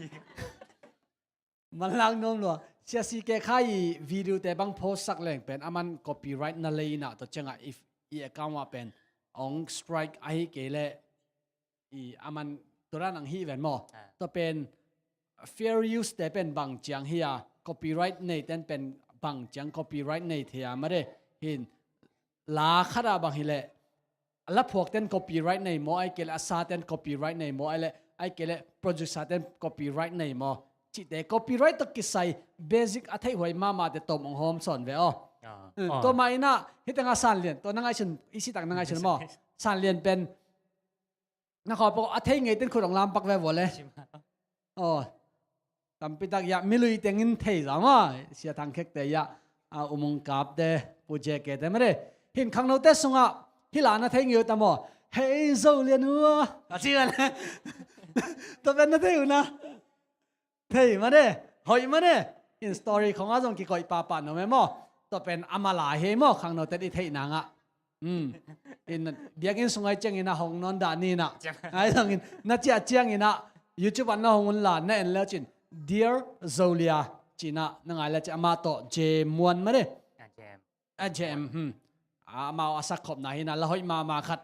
Manlang nuam lua. Sia si ke khai i video te bang post sak leng pen aman copyright na lei inah tua ciangah if i account ah pen ong strike ahi kei le i aman tua dan ang hi ven maw? Ah. Tua pen fair use te pen bang ciang hi a, copyright nei ten pen bang ciang copyright nei thei a made hin la khat ah bang hi leh a la phuak ten copyright nei maw, ai kei le a sa ten copyright nei maw, ai le, ai kei le producer ten copyright nei maw? Cihte copyright tawh kisai basic a theih huai mahmah te tawm ong hawm sawn ve aw. Ah. Mm, ah. Tua mah inah, hih tengah San Lian, tua na ngaihsun, i sitak na ngaihsun maw? San Lian pen, na khawh pawh a thei ngei ten khut ong lampak ve vua le. Aw. Tampi tak ya, milui tengin thei za maw. Sia Thang Khek te ya, a, U Mung Kap te, Pu J K te made. Hin khangnote sungah, hih la na thei ngei uh ta maw? Hei Zo Lian uh. A ci le. Tua pen na thei uh na. Thei made, hoih made. In story khong a zong kikoih pahpah nuam e maw? Tua pen ama la hi maw, khangnote i theih nangah. Hmm. In biakinn sung ai ciangin a hong nawn dah ni na. Ciang. Ai zongin, na ciah ciangin a YouTube ah na hong un la, na en le cin. Dear Zolia, cina, na ngai le cin ama tawh, J Muan made. Ah, J M. Ah, J M, hmm. Ah, amau a sak khopna hi na, la hoih mahmah khat.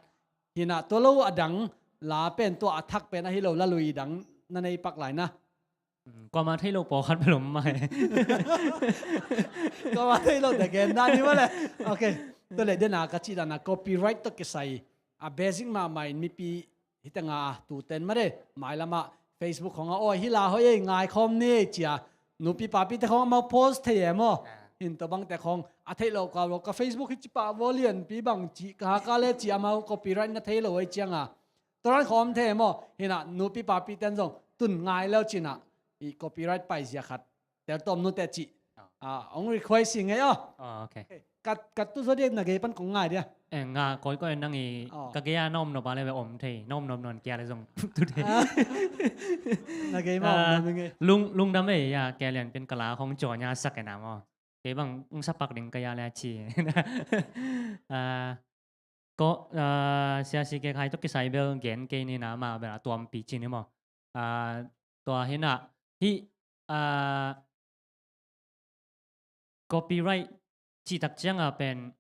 Hi na, tua lo a dang, la pen tua a thak pen ahi lo, la lui dang, na nei pak lai na. Mm, kuama thei lo pawlkhat bel om mai. Kuama thei lo te gen dan hi mah le. Ok. Tua le dena ka cih dan a copyright tawh kisai. A basic mahmah in mipi hih tengah a tuten mah de. Mailam ah Facebook khong a, "Oi, hih la hoih ei, ngai khawm ni ei," ci a. Nupi papite khong amau post thei e maw. Ah. Hin tua bangte khong a theih lo kau lo. Ka Facebook hi ci pah vua lianpi bang ci, ka haka le ci amau copyright na thei lo ei ciang a. Tua dan khawm thei maw? Hi na, nupi papi ten zong tun ngai leu cin a, i copyright paizia khat tel tawm nute cih. Ah. Ah, ong request hi ngei aw. Ah, ok. Kat, kat tu zaw diak na gei pan kong ngai dia. Eh, nga koi koi nang i, ah, ka gei a na om nop a le ve om thei, na om nop nawn kia le zong tu thei. Ah. Na gei ma om, ah, nop ngei. Lung, lungdam ei, ya, kia lian pen ka la khong caw nia sak e na maw. Kei bang ong sapak ding ka ya le a ci. Ah, ko, ah, sia si ke khai tawh kisai bel gen kei ni na, ma bel a tuampi ci ni maw. Ah, tua hi na, hih, ah, copyright cih tak ciang a pen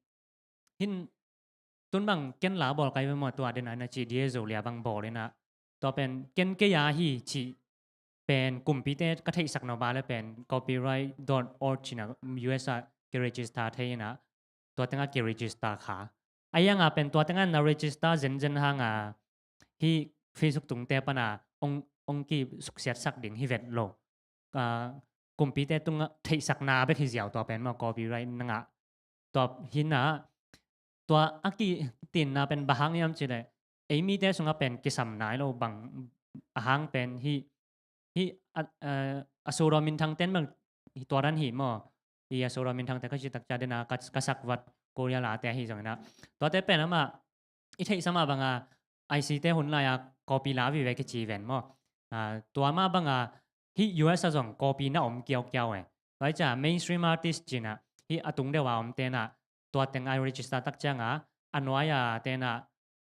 hin tun bang ken la bawl kai ve maw, tua den a na ci dia Zolia bang bawl in a. Tua pen ken kei a hi cih pen kumpite ka theihsak nop a le pen copyright dot org cih na U S a ki register thei in a, tua tengah ki register kha. A iang a pen tua tengah na register zenzen hang a hih Facebook tungte pan a ong, ong kisuksiatsak ding hi vet lo. Ah, kumpite tungah theihsakna bek hi ziau tua pen maw, copyright na ngah. Tua hi na, tua a kitinna pen bang hang hiam cih leh, ei mite sungah pen kisam nai lo bang a hang pen hih Hih a, a, a sawdaw minthang ten bang tua dan hi maw. Hih a sawdaw minthang te ka cih tak ciang dena ka, ka sak vat Korea late ahi zongin ah, tuate pen amah i theihsa mah banga I C te hun lai-a copy la vive kici ven maw. Ah, tua mah banga hih U S a zong copy na om kiaukiau e. Tua hi ciang mainstream artist ci-in ah hih a tung deuh a om ten ah tua teng a register tak cianga a nuai-a ten ah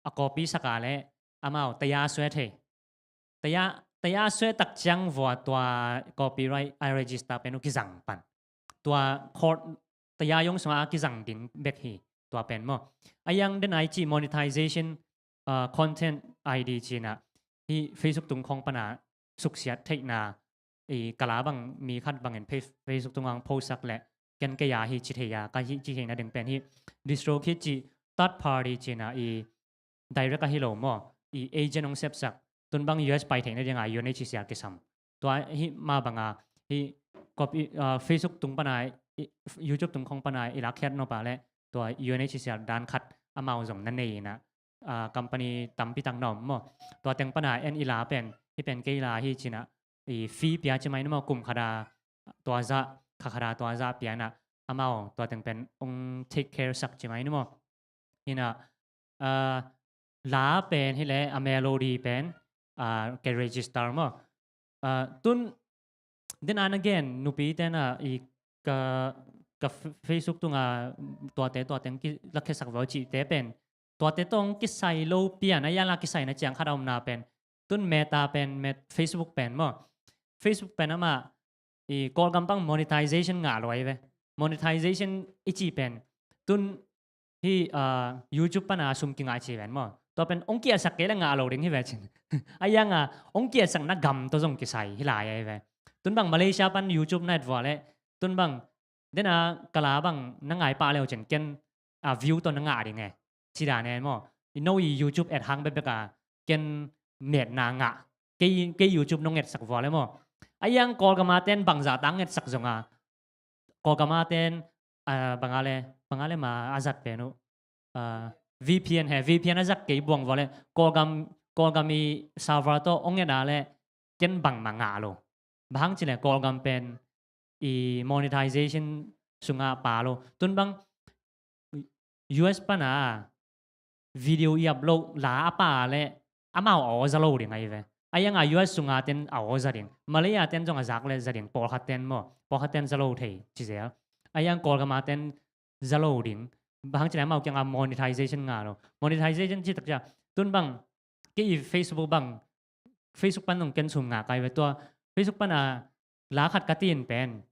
a copy sak a leh amau taya sue thei. Taya, taya sue tak ciang vua tua copyright a register pen uh kizang pan. Tua court taya zong sungah a kizang ding bek hi tua pen maw. A yang den ai cih monetization, uh, content I D ci-in ah hih Facebook tung khawng pana suksiat theihna, i ka la bang mi khat bangin Face-, Facebook tungah post sak leh ken kei a hi ci thei a, ka hi ci theihna ding pen hih DistroKid cih third party ci-in ah i direct ahi lo maw, i agent hong sepsak, tun bang U S pai theihna dingah U N H C R kisam. Tua hih mah banga hih copy, ah, Facebook tung pana, i, YouTube tung khawng pana i lakkhiat nop a leh tua U N H C R dan khat amau zong na nei in ah, ah, company tampi tak na om maw. Tua teng pana en i la pen, hih pen kei la hi ci-in ah, i fee pia ci mai ni maw, kum khat a tua zah, kha khat a tua zah pia in ah amau tua teng pen hong take care sak ci mai ni maw. Hi in ah, ah, la pen hi leh a melody pen, ah, ke register maw. Ah, tun dena na gen nupi ten ah i ka, ka F-, Facebook tunga tuate, tua teng ki lakkhiatsak vua cihte pen tuate tawh hong kisai lo pian a, a yang la kisai na ciang khat a omna pen tun Meta pen, Met-, Facebook pen maw. Facebook pen amah i Kawlgam bang monetization ngah lo ahi ve. Monetization i cih pen tun hih, ah, YouTube pana sum kingah ci ven maw. Tua pen hong kiatsak kei leh ngah lo ding hi ve cin. A yang a hong kiatsakna gam tawh zong kisai hi lai ahi ve. Tun bang Malaysia pan YouTube na et vua leh, tun bang dena ka la bang na ngai pah leu cin ken, ah, view tawh na ngah ding e. Ci dan e maw. I no i YouTube et hang bekbek a ken metna ngah. Kei, kei YouTube nong etsak vua leh maw. A yang Kawlgam a ten bangzah tang etsak zong a, Kawlgam a ten, ah, bang a leh, bang a leh ma a zat pen uh, ah, V P N he, V P N a zat kei buang vua leh Kawlgam, Kawlgam i server tawh hong et a leh ken bangmah ngah lo. Bang hang ci leh Kawlgam pen i monetization sungah pha lo. Tun bang U S pana video i upload la a pha leh amau a aw za lo ding ahi ve. A yang a U S sunga ten a aw za ding. Malay a ten zong a zak leh za ding. Pawlkhat ten maw, pawlkhat ten za lo thei ci zel. A yang Kawlgam a ten za lo ding. Bang hang ci leh amau kiangah monetization ngah lo. Monetization ci tak ciang tun bang kei i Facebook bang, Facebook pan zong ken sum ngah kei ve. Tua Facebook pana la khat ka tin pen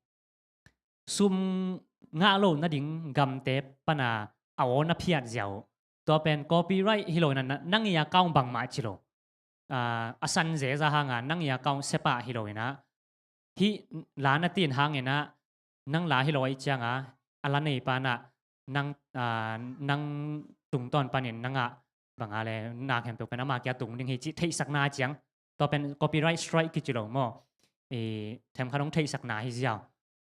sum ngah lo nading gamte pana a aw na phiat ziau. Tua pen copyright hi lo in ah, na, nang i account bangmah ci lo. Ah, a san zeza hanga nang i account sepa hi lo in ah, hih la na tin hangin ah nang la hi lo ahih cianga a la nei pana nang, ah, nang tungtawn panin nangah bang a leh na khempeuh pen ama kia tung ding hi cih theihsakna ciang. Tua pen copyright strike kici lo maw. I themkhat hong theihsakna hi ziau.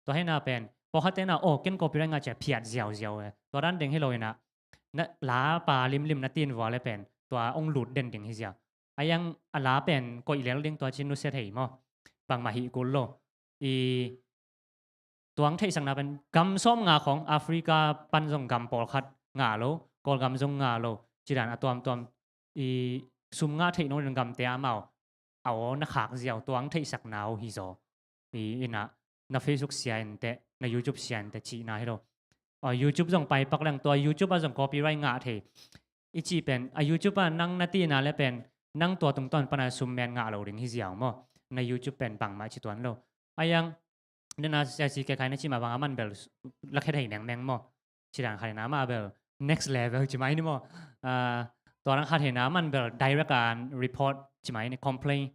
Tua hina pen pawlkhat tena aw ken copyright ngah ci-a phiat ziauziau e. Tua dan ding hi lo in ah na la pha limlim na tin vua leh pen tua hong lut den ding hi ziau. A yang a la pen koih lel ding tua ci nusia thei maw. Bangmah hih kul lo. I tua hong theihsakna pen gam sawmnga khawng Africa pan zong gam pawlkhat ngah lo, Kawlgam zong ngah lo, ci dan a tuamtuam i sum ngah theih nong den gamte amau a aw na khak ziau tua hong theihsakna uh hi zaw. I in ah na Facebook sia in teh, na YouTube sia in teh cihna hi lo. Aw, YouTube zong pai pak leng tua YouTube ah zong copyright ngah thei. I cih pen a YouTube ah nang na tina leh pen nang tua tungtawn pana sum men ngah lo ding hi ziau maw. Na YouTube pen bangmah ci tuan lo. A yang dena siasi ke khai na cih mah bang a man bel lakhia thei mengmeng maw. Ci dan khat hi na mah bel next level ci mai ni maw. Ah, tua dan khat hi na man bel direct a report ci mai ni, complain.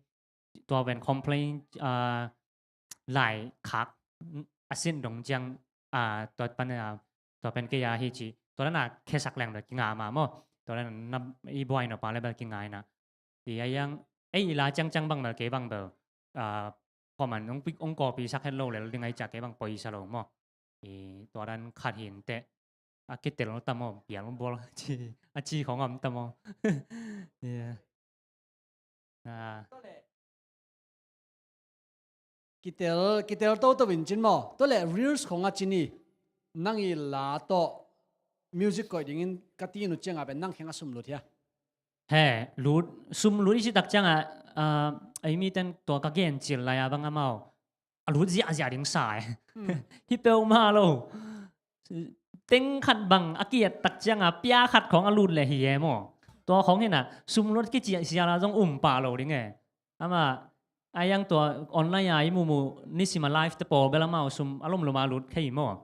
Tua pen complain, ah, lai khak a sin dong ciang, ah, tua pan, ah, tua pen kei a hi ci. Tua dan a khesak leng bel kinga mah maw. Tua dan na i buai nop a leh bel kinga hi na. I a yang ei i la ciangciang bang bel kei bang bel, ah, comment hong pi, hong copy sak het lo lel ding ahih ciang kei bang poisa lo maw. I tua dan khat hi in teh. A kitel lo ta maw, bial maw bual a ci, a ci khong om ta maw. Yeah. Ah. kitel, kitel toto in cin maw. Tua le reels khong a cin hi, nang i la tawh music koih dingin ka ti uh ciangah pen nang kheng a sum lut hia? He, lut, sum lut i cih tak ciangah, ah, ei miten tua ka gen cil lai a bang amau a lut ziahziah ding sa e. Hmm. Hi peuhmah lo. Teng khat bang a kiat tak ciangah pia khat khong a lut leh hi e maw. Tua khong hi na, sum lut kiciah sial a zong um pah lo ding e. Amah, a yang tua online a i muhmuh nisim a live te pawl bel amau sum a lomlom a lut kha hi maw.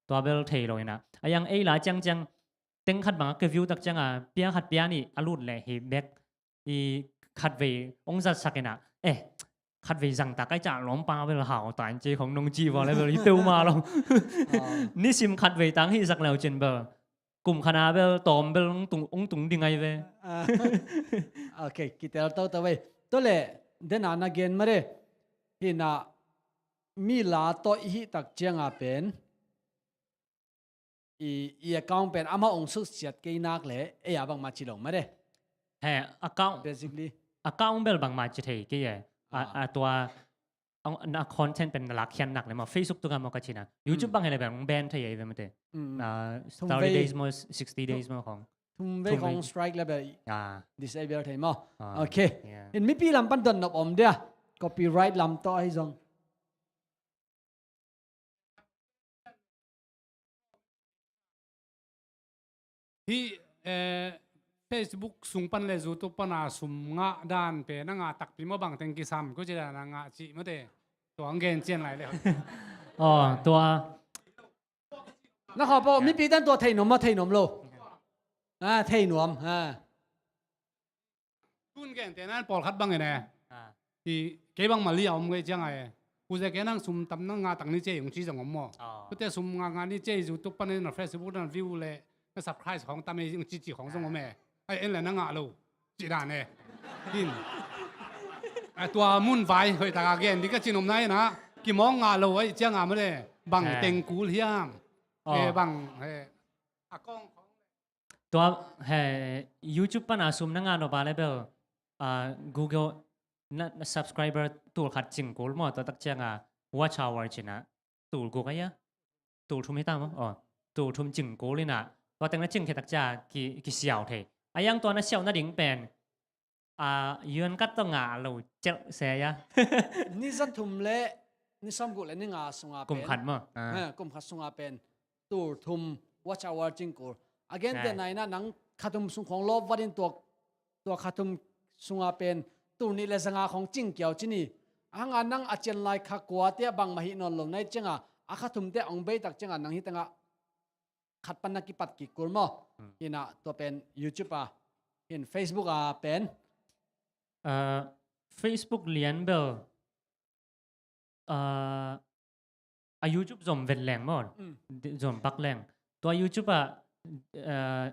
Tua bel thei lo hi na. A yang ei la ciangciang teng khat bang a kiview tak ciangah pia khat pia nih a lut leh hi bek. I khatvei ong zatsak hi na. Eh, khatvei zang tak ai cah lawmpa bel hau ta in ci khong nong ci vua le bel hi peuhmah lo. Ah. Nisim khatvei tang hih zak leu cin bel kum khat a bel tawm bel ong tung, ong tung ding ai ve. Ah. Ok, kitel toto ve. Tua le, den a na gen mah de. Hi na, mi la tawh i hih tak ciangah pen i, i account pen amah ong suksiat kei nak le, ei a bangmah ci lo mah de. He, account, basically, account bel bangmah ci thei kei e. A, ah, a tua, a, na content pen na lakkhiat nak le maw, Facebook tungah maw ka ci na. YouTube, mm, bang hi le bel ong ban thei e ve mate. Mm. Ah, thum thirty vei, days maw, sixty days maw khong. Thum vei, thum vei khong strike le bel, ah, disable thei maw. Ah, ok. Yeah. In mipi lam pan dot nop om dia. Copyright lam tawh ahi zong. Hih, eh, Facebook sung pan le YouTube pan a sum ngah dan pen a ngah takpi maw, bang teng kisam, ko ci dan a ngah cih mate. Tua ang gen cian lai le. Oh, tua. Na khawh pawh, yeah, mipi tan tua thei nuam maw, thei nuam lo. Ah, thei nuam. Ah. Tun gen te nan pawlkhat bang e ne. Ah. Hi, kei bang Mali a om ngei ciang a e. Kuze ke nang sum tam nang ngah tak ni ci e ung ci zong om maw. Oh. Kute sum ngah ngah ni ci e YouTube pan na Facebook na view le na subscribe khong tam e ung ci ci khong zong om e. Ah. Ai en le na ngah lo. Ci dan e. Hin. Ai tua mun vai hoih tak a gen di ka cin om nai na. Kimawng ngah lo ai ciang a mah le. Bang, eh, teng kul hiam. Oh. Eh, bang, eh. A kong khong. Tua, he, YouTube pan a sum na ngah nop a le bel, ah, Google na, na subscriber tul khat cing kul maw, tua tak ciang a watch hour cin a tul guk a ia, tul thum hi ta maw, oh, tul thum cing kul in a, tua teng na cing khia tak ciang a ki, kisiau thei. A yang tua na siau nading pen, a, yuan kat tawh ngah lo celh se ia. Ni za thum le ni sawm guk le ni nga sung a pen. Kum khat maw? Ah. Ha, kum khat sung a pen. Tul thum watch hour cing kul. A gen te nai na nang kha thum sung khong lawp vat in tua, tua kha thum sung a pen. Tul nih le za nga khong cing kiau ci ni. A hang a nang a cian lai kha kua te a bang mah hi nawn lo nai ciang a. A kha thum te a ong bei tak ciang a nang hi teng a khat pan na kipat kik kul maw. Hmm. Hi na tua pen YouTube a. Hin Facebook a pen. Ah, Facebook lian bel. Ah, a YouTube zom vet leng maw. Hmm. Di-, zom bak leng. Tua YouTube a, ah,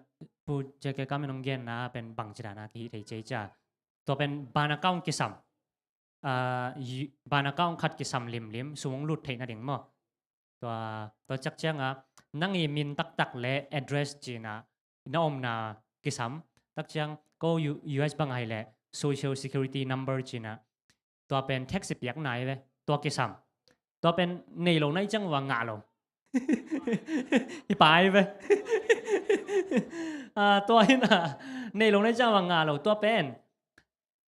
Pu J K Kam in ong gen na pen bang ci dan a ki hi thei ci ei cia. Tua pen ban account kisam. Ah, yu-, ban account khat kisam limlim, sum ong lut theih nading maw. Tua, tua ciak ciang a, nang i min taktak le address cin a, na omna kisam, tak ciang ko U-, U S bang ahi le, social security number cin a, tua pen tax i piak nai ve, tua kisam. Tua pen nei lo nai ciang va ngah lo. Hi pai ve. Ah, tua hi na, nei lo nai ciang va ngah lo, tua pen.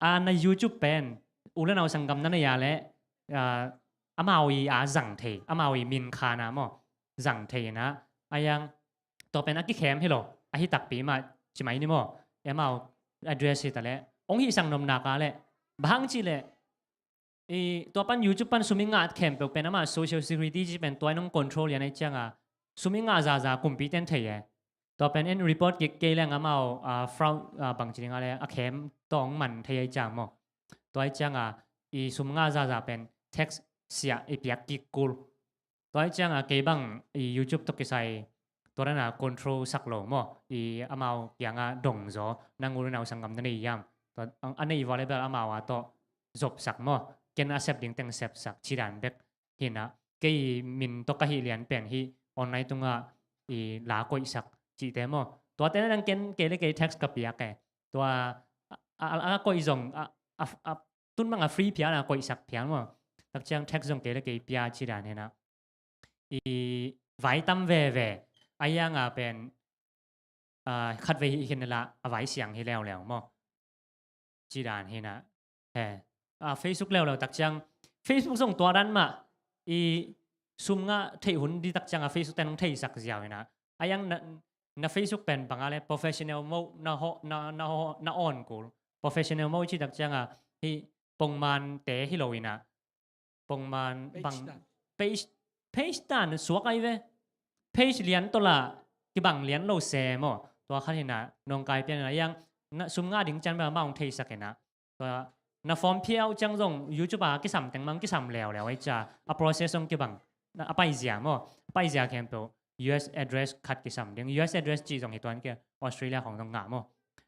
A na YouTube pen, u le nau sanggam na nei a le, ah, amau i a zang thei, amau i min khan a maw, zang thei na, a yang, tua pen a kikhem hi lo, a hi takpi mah, ci mai ni maw, amau address hi ta le, ong hi sang nom nak a le, bang ci le, i, tua pan YouTube pan sum i ngah khempeuh pen amah social security ci pen tua in ong control ia nai ciang a, sum i ngah zaza kumpi ten thei e. Tua pen en report kik kei leng amau, ah, fraud, ah, bang ci ding a le, a khem tawh ong man thei ai ciang maw. Tua ai ciang a, i sum ngah zaza pen tax siah i piak kik kul. Tua ai ciang a, kei bang i YouTube tawh kisai, tua dan a control sak lo maw. I amau kiang a dong zaw, nang u le nau sanggam na nei hiam. Tua a nei vua le bel amau a tawh zop sak maw. Ken a sep ding teng sep sak, ci dan bek. Hi na, kei min tawh ka hih lian pen hi online tungah i la koihsak cihte maw. Tuate na dang ken kei le kei tax ka piak e. Tua a, a, a koih zong a, a, a tun bang a free phial a koihsak phial maw. tak ciang text zong kei le kei pia ci dan hi na. I vai tam veve, a iang a pen, a, khat vei hi khin la a vai siang hi leuleu maw? Ci dan hi na. He. A, Facebook leuleu tak ciang, Facebook zong tua dan mah, i sum ngah theih hun di tak ciang a Facebook ten hong theisak ziau hi na. A iang na, na Facebook pen bang a le professional mode na ho, na, na ho, na on kul. Professional mode ci tak ciang a hi pongman te hi lo hi na. Pongman page bang dan. Page, page dan suak ai ve. Page lian tawh la kibang lian lo se maw. Tua khat hi na, nong kai pian na iang na sum ngah ding cian bel amah hong theisak hi na. Tua na form phiau ciang zong YouTube a kisam teng mang kisam leuleu ai cia. A process zong kibang. Na a paizia maw. A paizia khempeuh U S address khat kisam ding. U S address ci zong hi tuan kia Australia khong zong ngah maw.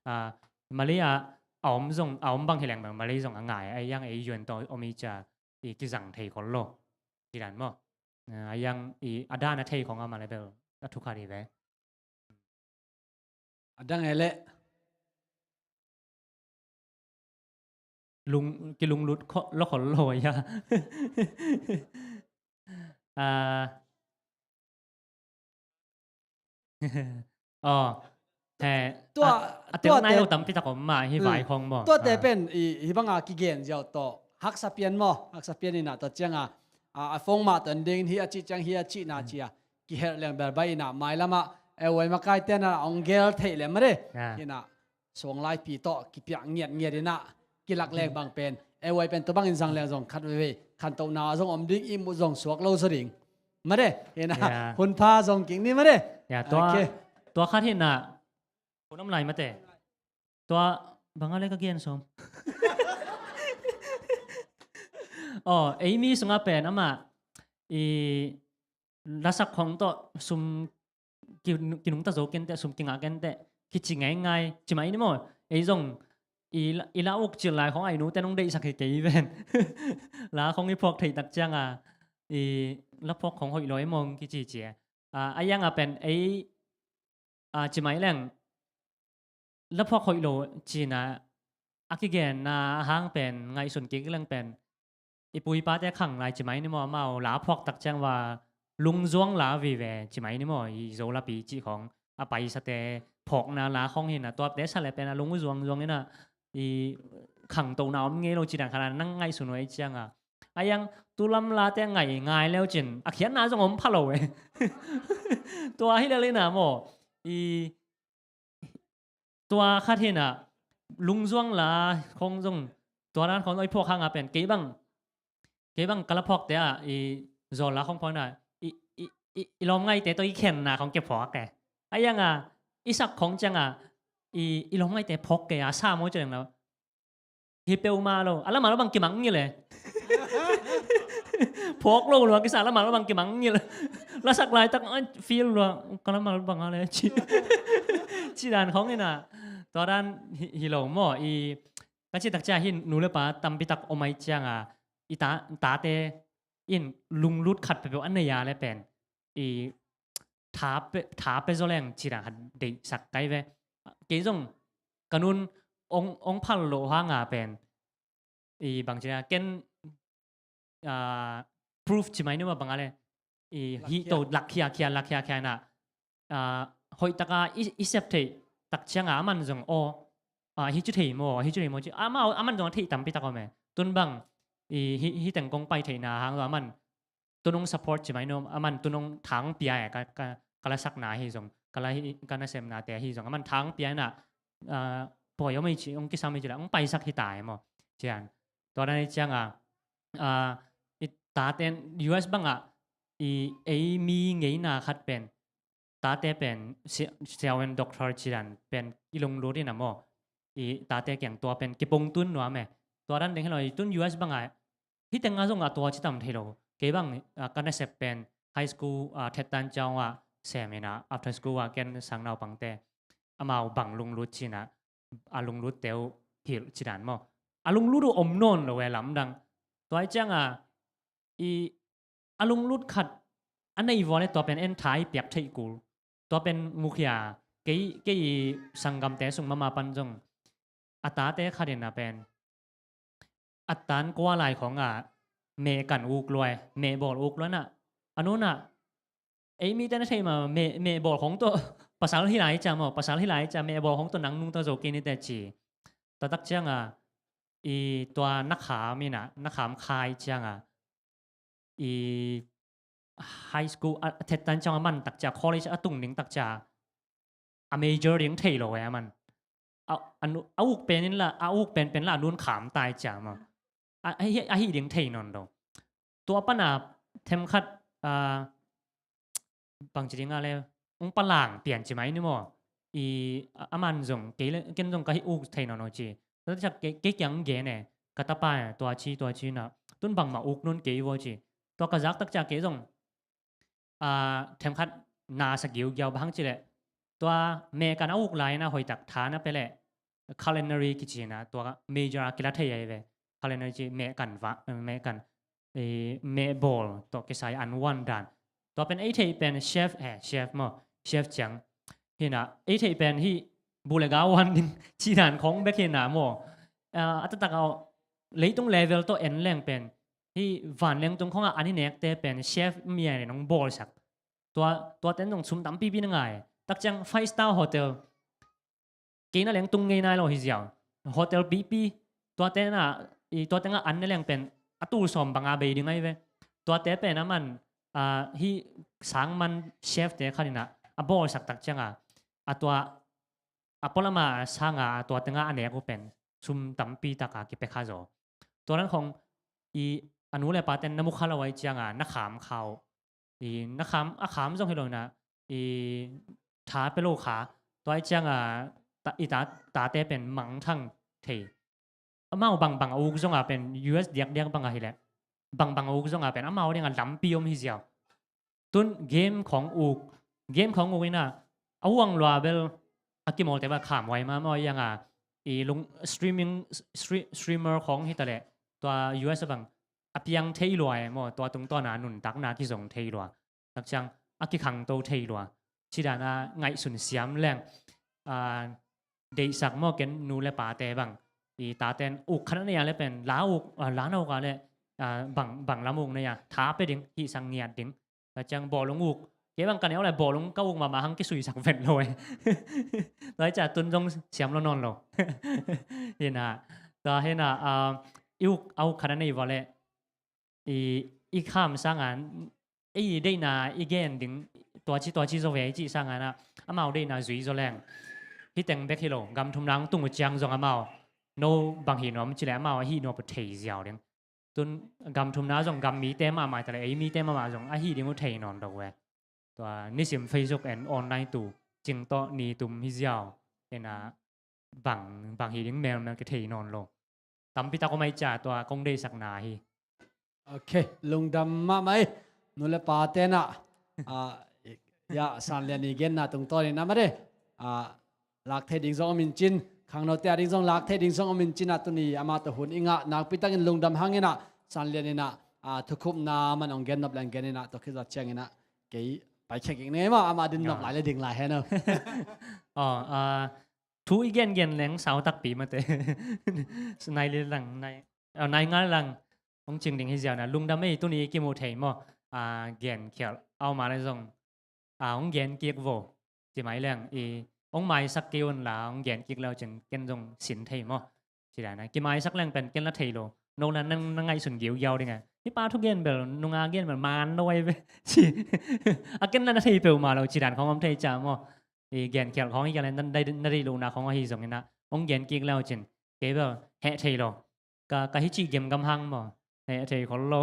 A, Malay a, a om zong, a om bang hi leng bang Malay zong a ngai. A iang ei U N tawh om i cia. I kizang thei khol lo. Ci dan maw. A, a iang i a dan a thei khong a ma le bel a thu khat hi ve. A dang e le. Lung, kilunglut kho, lo khol lo a ia. A, Aw, he, tua, a, a tel nai lo tampi tak om mah hi vai khong maw. Tuate pen i, hi banga kigen ziau tawh haksa pian maw, haksa pian ina tua cianga, a, a phone mah ton ding hi a cih ciang hi a cihna cia kihelh leng bel bai ina mailamah e uai makai tena ong gel theih lem mah de. Ina suanglaipi tawh kipiak ngiatngiat ina kilak leng bang pen e uai pen tua bangin zang leng zong khat veivei khantohna zong om ding, ihmut zong suak lo zaw ding. Made, hena, hun pha zong king ni made. Ya, tua, tua khat hena. Hun om lai mate. Tua banga le ka gen som. Aw, ei mi sunga pen ama i lasak khong tawh sum ki, kinungta zo kente, sum kingah kente, kici ngaingai, ci mai ni maw. Ei zong i la, i la uk cil lai khong ai nute nong deihsak hi kei ven. La khong i phawk theih tak cianga i la phawk khong hoih lo ei mong kici cia. A, a ianga pen ei, a, ci mai leng la phawk hoih lo cina a kigenna a hang pen ngaihsun kik leng pen i pu i pate khang lai ci mai ni maw, amau la phawk tak ciang va lungzuang la vive ci mai ni maw, i Zo lapi cih khong a paisate phawkna la khong hina tuapte sa le pen a lung zuangzuang ina i khangtohna om ngei lo ci dan khana nang ngaihsun uh ei cianga. A iang tulam late ngai ngai leu cin a khiatna zong om pha lo e. Tua hi lel ina maw i tua khat hina lungzuang la khong zong tua dan khong zong i phawk hanga pen kei bang, kei bang ka la phawkte ah i zawl la khong phawkna i, i, i, i lawm ngaite tawh i khenna khong ke phawk e. A ianga i sak khong cianga i, i lawm ngaite phawk ke a sa maw ci leng lo. Hi peuhmah lo a lamah lo bang kimang ngil e. Phawk lo lua kisa lamah lo bang kimang ngil. Lasak laitak feel lua ka lamah lo bang a le ci, ci dan khong ina tua dan hi, hi lo maw i ka citak cia hi nu le pa tampitak om ai cianga i ta, tate in lunglut khat peuhpeuh a nei a le pen i tha pe, tha pe zaw leng ci dan khat deihsak kai ve. Kei zong ka nun ong, ong phal lo hanga pen i bang cina ken, a, proof ci mai numa banga le i hi to lakhia khia lakhia khia na, a, hoihtaka i, i sep theih tak cianga aman zong aw, a, hi cu thei maw, hi cu thei maw ci ama, aman zong a theih tampi tak om e. Tun bang i hi, hi teng kong pai theihna hang lo aman tun ong support ci mai no, aman tun ong thang pia e ka, ka, ka la sakna hi zong, ka la hi, ka na semnate hi zong aman thang pia ina, a, pawi om ei ci ong kisam ei ci la ong paisak hi ta e maw. Cian tua dan ei cianga, a, i taten U S banga i ei mi ngeina khat pen tate pen siawen doctor ci dan pen i lunglut ina maw i tate kiang tua pen kipong tun nuam e. Tua dan deng helo i tun U S banga hi tenga zong a tua ci tam thei lo. Kei bang, a, ka nasep pen high school, a, thettan ciang a sem ina after school a ken sang naupangte amau bang lunglut cina a lunglut teu hilh ci dan maw. A lunglut uh om nawn lo e lamdang. Tua i cianga i a lunglut khat a nei vua le tua pen en tha i piak theih kul. Tua pen mukhia kei, kei i sanggamte sung mama pan zong a tate khat ina pen a tan kua lai khonga meh kan uk luai, meh bawl uk luai na. A nunah ei mite na thei ma, meh, meh bawl khong tawh pasal hi lai cia maw, pasal hi lai cia, meh bawl khong tawh nang nungta zo kei ni teh ci. Tua tak cianga i tua na kham ina, na kham khai cianga i high school a thettan cianga man tak cia, college a tung ding tak cia a major ding thei lo e a man. A, a, nu- a uk pen in la, a uk pen pen la a nun kham tai cia maw. A, a, hi- a hi ding thei nawn lo. Tua pana themkhat a bang ci ding a le ung palang pian ci mai ni maw. I a, a man zong kei le ken zong ka hi uk thei nawn lo ci. Tua tak cia kei, kei kiang gen e, ka tapa e, tua ci, tua ci na. Tun bangmah uk nun kei vo ci. Tua ka zak tak cia kei zong a themkhat na sa giugiau bang hang ci leh tua meh kan a uk lai na hoih tak tha na pe leh culinary kici na tua major a kila thei ai ve. Culinary ci meh kan va, meh kan, eh, meh bawl tawh kisai an wan dan. Tua pen ei thei pen chef, eh, chef maw, chef ciang. Hina ei thei pen hi bu le ga wan ding ci dan khong bek hina maw. Ah, a taktak a leitung level tawh en leng pen hi vanleng tung khongah an i nekte pen chef mi a nong bawlsak. Tua, tua ten zong sum tampipi na ngai. Tak ciang five star hotel kei na leng tung ngei nai lo hi ziau. Hotel pipi tua ten a, i tua tengah an ne leng pen a tul sawm banga bei ding ai ve. Tuate pen a man a hi sang man chef te khat ina a bawlsak tak cianga a tua a polama sanga a tua tenga a nek uh pen sum tampi taka kipia kha zaw. Tua nan khong i a nu le pa ten na mu kha lo ai cianga na kham kha uh. I na kham, a kham zong hi lo na i tha pe lo kha. Tua ai cianga ta, i ta, tate pen mangthang thei. Amau bangbang a uk zonga pen U S diakdiak banga hileh bangbang a uk zonga pen amau dinga lampi om hi ziau. Tun game khong uk, game khong uk ina a huang lua bel a kimawlte ba khamhuai mamaw ianga i lung streaming stre- streamer khong hitaleh tua U S a bang a piang thei lua e maw, tua tungtawna nuntakna kizong thei lua. Tak ciang a kikhangto thei lua. Cidana ngaihsun siam leng a deihsak maw ken nu le pate bang i taten uk khat a nei a le pen la uk, a, la na uk a le, a, bang, bang lam uk nei a tha pe ding, hihsak ngiat ding. Tua ciang bawlung uk kei bang ka neu le bawlung ka uk mahmah hang kisuisak vet lo e. Tua hi cia tun zong siam lo nawn lo. Hina tua hina, a, i uk a uk khat a nei vua le i, i kham sanga ei deihna i gen ding tua ci tua ci zaw ve i cih sangana amau deihna zui zaw leng. Hi teng bek hi lo, gam thumna hong tung uh ciang zong amau no bang hi nuam cileh amau a hi nuam uh thei ziau ding. Tun gam thumna zong gam mite mahmah taleh ei mite mahmah zong a hi ding uh thei nawn lo uh e. Tua nisim Facebook en online tu cing tawh ni tum hi ziau ena bang, bang hi ding melmel kithei nawn lo. Tampi tak om ai cia tua kong deihsakna hi. Ok, lungdam mahmah ei. Nu le pa tenah, ah, ya, Sanlian i genna tungtawnin amah de, ah, lak thei ding zong om in cin, khangnote a ding zong lak thei ding zong om in cinah tuni amah tawh hun i ngah nakpi takin lungdam hanginah Sanlian inah, ah, thukhupna man ong gen nop leng gen inah tua khizat cianginah kei paikhia kik ni ei maw, amah din nop lai le ding lai hen aw. Aw, ah, thu i gengen leng sau takpi mate. Nai li lang, nai, aw, nai ngal lang. Hong cing ding hi ziau na lungdam ei, tuni i kimuh thei maw. Ah, gen khial au ma le zong, ah, hong gen kik vo. Ci mai leng i hong maisak kei un la hong gen kik leu cin ken zong sin thei maw. Ci dan a kimaisak leng pen ken la thei lo. No la nang na ngaihsun giugiau ding a hi pa thu gen bel nunga gen bel man lo ai ve. Ci a ken la na thei peuhmah lo ci dan khong om thei cia maw. I gen khial khong hi ka le na deih lohna khong ahi zongin ah hong gen kik leu cin kei bel heh thei lo. Ka, ka hi cih gemgam hang maw. Heh thei khol lo.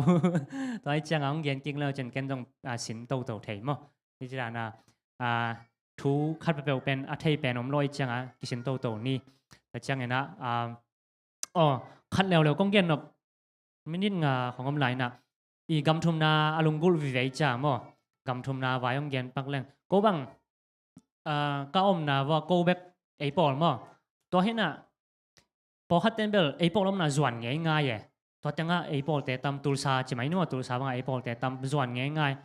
Tua hi cianga hong gen kik leu cin ken zong, ah, sin toto thei maw. Hi ci dan a, ah, thu khat peuhpeuh pen a thei pen om lo hi cianga kisin toto ni. Tua ciangin ah, ah, aw, khat leuleu kong gen nop minit nga khong om lai inah i gam thumna a lunggulh vivei cia maw. Gam thumna vai hong gen pak leng ko bang, ah, ka omna vua ko bek ei pawl maw. Tua hinah pawlkhat ten bel ei pawl omna zuan ngeingai e. Tua tengah ei pawlte tam Tulsa ci mai nu a Tulsa bangah ei pawlte tam zuan ngeingai.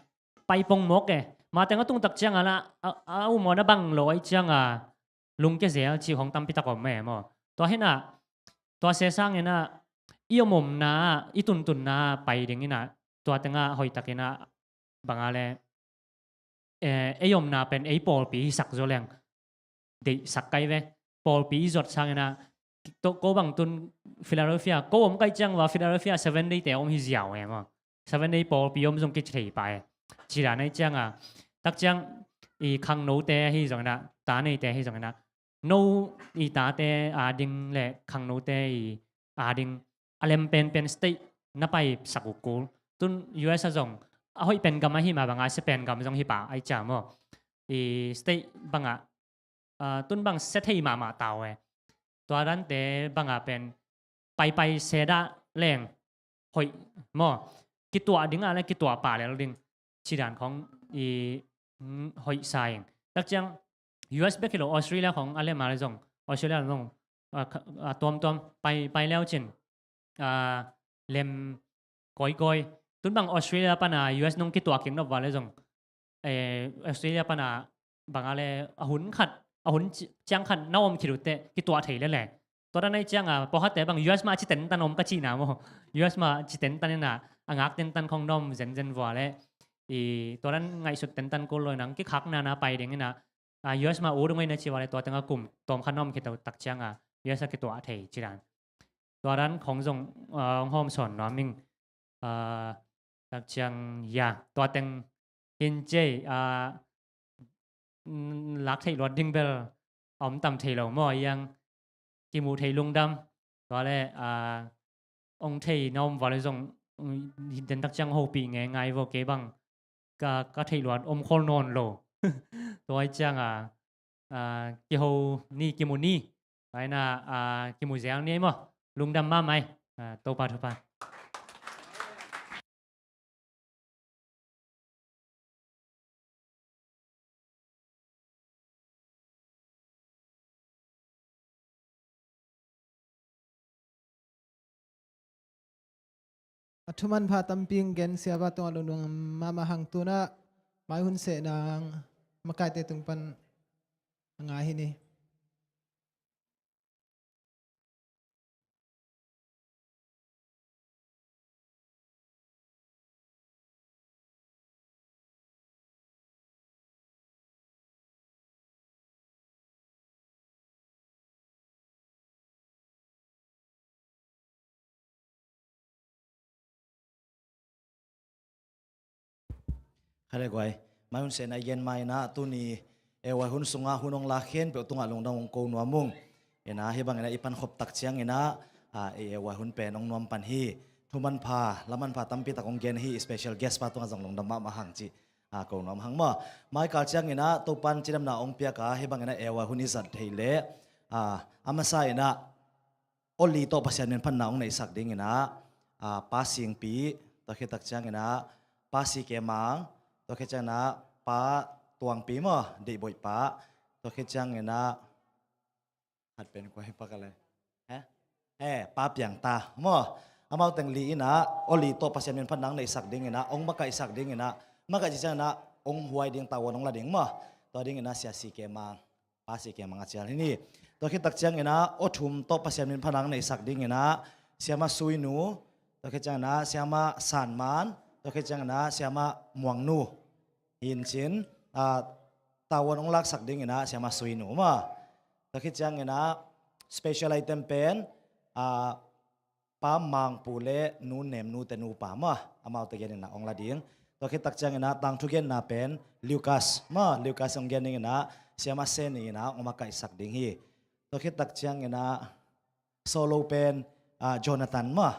Pai pong mawk e. Ma tengah tung tak cianga la a, a, a um aw na bang lo ai cianga lungkia zel ci khong tampi tak om e maw. Tua hinah tua se sanginah i om omna ah, i tuntunna ah pai ding in ah, tua teng ah hoihtakin ah bang a le, eh, ei omna pen ei pawlpi hisak zaw leng deihsak kai ve. Pawlpi i zot sangin ah, to, ko bang tun Philadelphia, ko om kai ciang va Philadelphia Seven Day te om hi ziau e maw. Seven Day pawlpi om zong kici thei pah e. Ci dan ahi ciang a, tak ciang i khangnote ahi zongin ah, ta neite ahi zongin ah, no i tate ading le khangnote i ading a lem penpen state na paisak uh kul. Tun U S a zong a hoih pen gam ahi mah bang a sia pen gam zong hi pah ahi ciang maw. I state bang ah, ah, tun bang sia thei mahmah ta uh e. Tua dante bang a pen paipai se dah leng hoih maw. Kituah ding a le kituah pah lel ding. Ci dan khong i, mm, hoih sa ing. Tak ciang U S bek hi lo, Australia khong a lem a le zong, Australia zong, ah, kha-, ah, tuamtuam pai, pai leu cin, ah, lem kawikawi. Tun bang Australia pana U S nong kituah kik nop va le zong, eh, Australia pana bang a le a hun khat, a hun ci-, ciang khat na om khit uh teh kituah thei lel e. Tua dan ahi ciang a, pawlkhatte bang U S mah ci tentan om ka cihna maw. U S mah ci tentan in ah, a ngak tentan khong na om zenzen vua le. I, tua dan ngaihsut tentan kul lo in ah, kikhakna na pai ding in ah, ah, U S mah ut uh ngei na ci vua le tua teng ah kum tawm khat na om khit uh tak ciang a, U S a kituah thei ci dan. Tua dan khong zong, ah, hong hawm sawn nuam ing. Ah, tak ciang, ya, tua teng hin cei, ah, mm, lak theih luat ding bel a om tam thei lo maw, a iang kimuh theih lungdam. Tua le, ah, ong thei na om va le zong, mm, hi den tak ciang hopih ngeingai vo kei bang. Ka, ka theih luat om khol nawn lo. Tua ahi ciang a, ah, kiho ni, kimu ni. Tua in ah, ah, kimu zel ni ei maw. Lungdam mahmah ei. Ah, Topa thupha. A thuman pha tampi gen siapa tungah lungdam mahmah hang. Tunah mai hun sehna makaite tung pan a ngai hi ni. Kha le guai, mai hun sehna i gen ma in ah tuni A Y hun sungah hun hong lak khempeuh tungah lungdam hong ko nuam ung. In ah hih bangin ah i pankhop tak ciangin ah, ah, i A Y hun pen hong nuam pan hi. Thu manpha, la manpha tampi tak hong gen hi, special guest pa tungah zong lungdam mahmah hang cih, ah, ko nuam hang maw. Mai kal ciangin ah Topan cidamna hong piak a, hih bangin ah A Y hun i zat theih leh, ah, a masa in ah Oli tawh Pasian min phatna hong neihsak dingin ah, ah, Pa Singpi, tua khit tak ciangin ah Pa C K Mang, tua khit ciangin ah Pa Tuangpi maw, Deihboih pa, tua khit ciangin ah, hat pen kua hi pa ka le. He? He, Pa Piangta maw. Amau teng li in ah, Oli tawh Pasian min phatna hong neihsak dingin ah, hong makaihsak dingin ah, makaih ci ciangin ah, hong huai ding, tavuan hong la ding maw. Tua dingin ah Sia C K Mang. Pa C K Mang a cial hi ni. Tua khit tak ciangin ah, aw thum tawh Pasian min phatna hong neihsak dingin ah, Siama Suinu, tua khit ciangin ah, Siama Sanman, tua khit ciangin ah, Siama Muangnu. Hi in cin, ah, tavuan hong laksak dingin ah, Siama Suinu maw. Tua khit ciangin ah, special item pen, ah, Pa Mangpu le Nu Nemnu te nupa maw, amaute genin ah hong la ding. Tua khit tak ciangin ah tangthu genna pen Lucas maw, Lucas hong gen dingin ah Siama Seni in ah hong makaihsak ding hi. Tua khit tak ciangin ah solo pen, ah, Jonathan maw,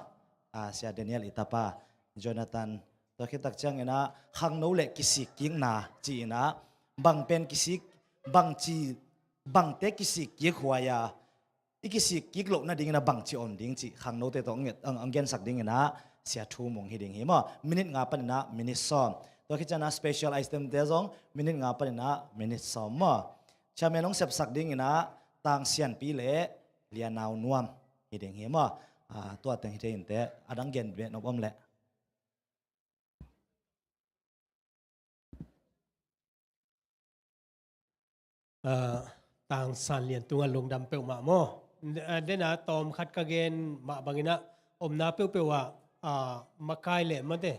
ah, Sia Daniel i tapa Jonathan. Tua khit tak ciangin ah khangno le kisik kikna ci-in ah bang pen kisik, bang ci, bangte kisik kik huai a, i kisik kik loh nadingin ah bangci om ding cih khangnote tawh ang, ang, ang gensak dingin ah Sia Thu Mung hi ding hi maw. Minute nga panin ah minute sawm. Tua khit ciangin ah special item te zong minute nga panin ah minute sawm maw. Chairman hong sepsak dingin ah Tang Sianpi le Lia Nau Nuam hi ding hi maw. Ah, tua teng hi thei inteh, a dang gen beh nop om leh. Ah, Tang San Lian tungah lungdam peuhmah maw. Ah, dena tawm khat ka gen mah bangin ah, omna peuhpeuh ah, ah, makai le mate,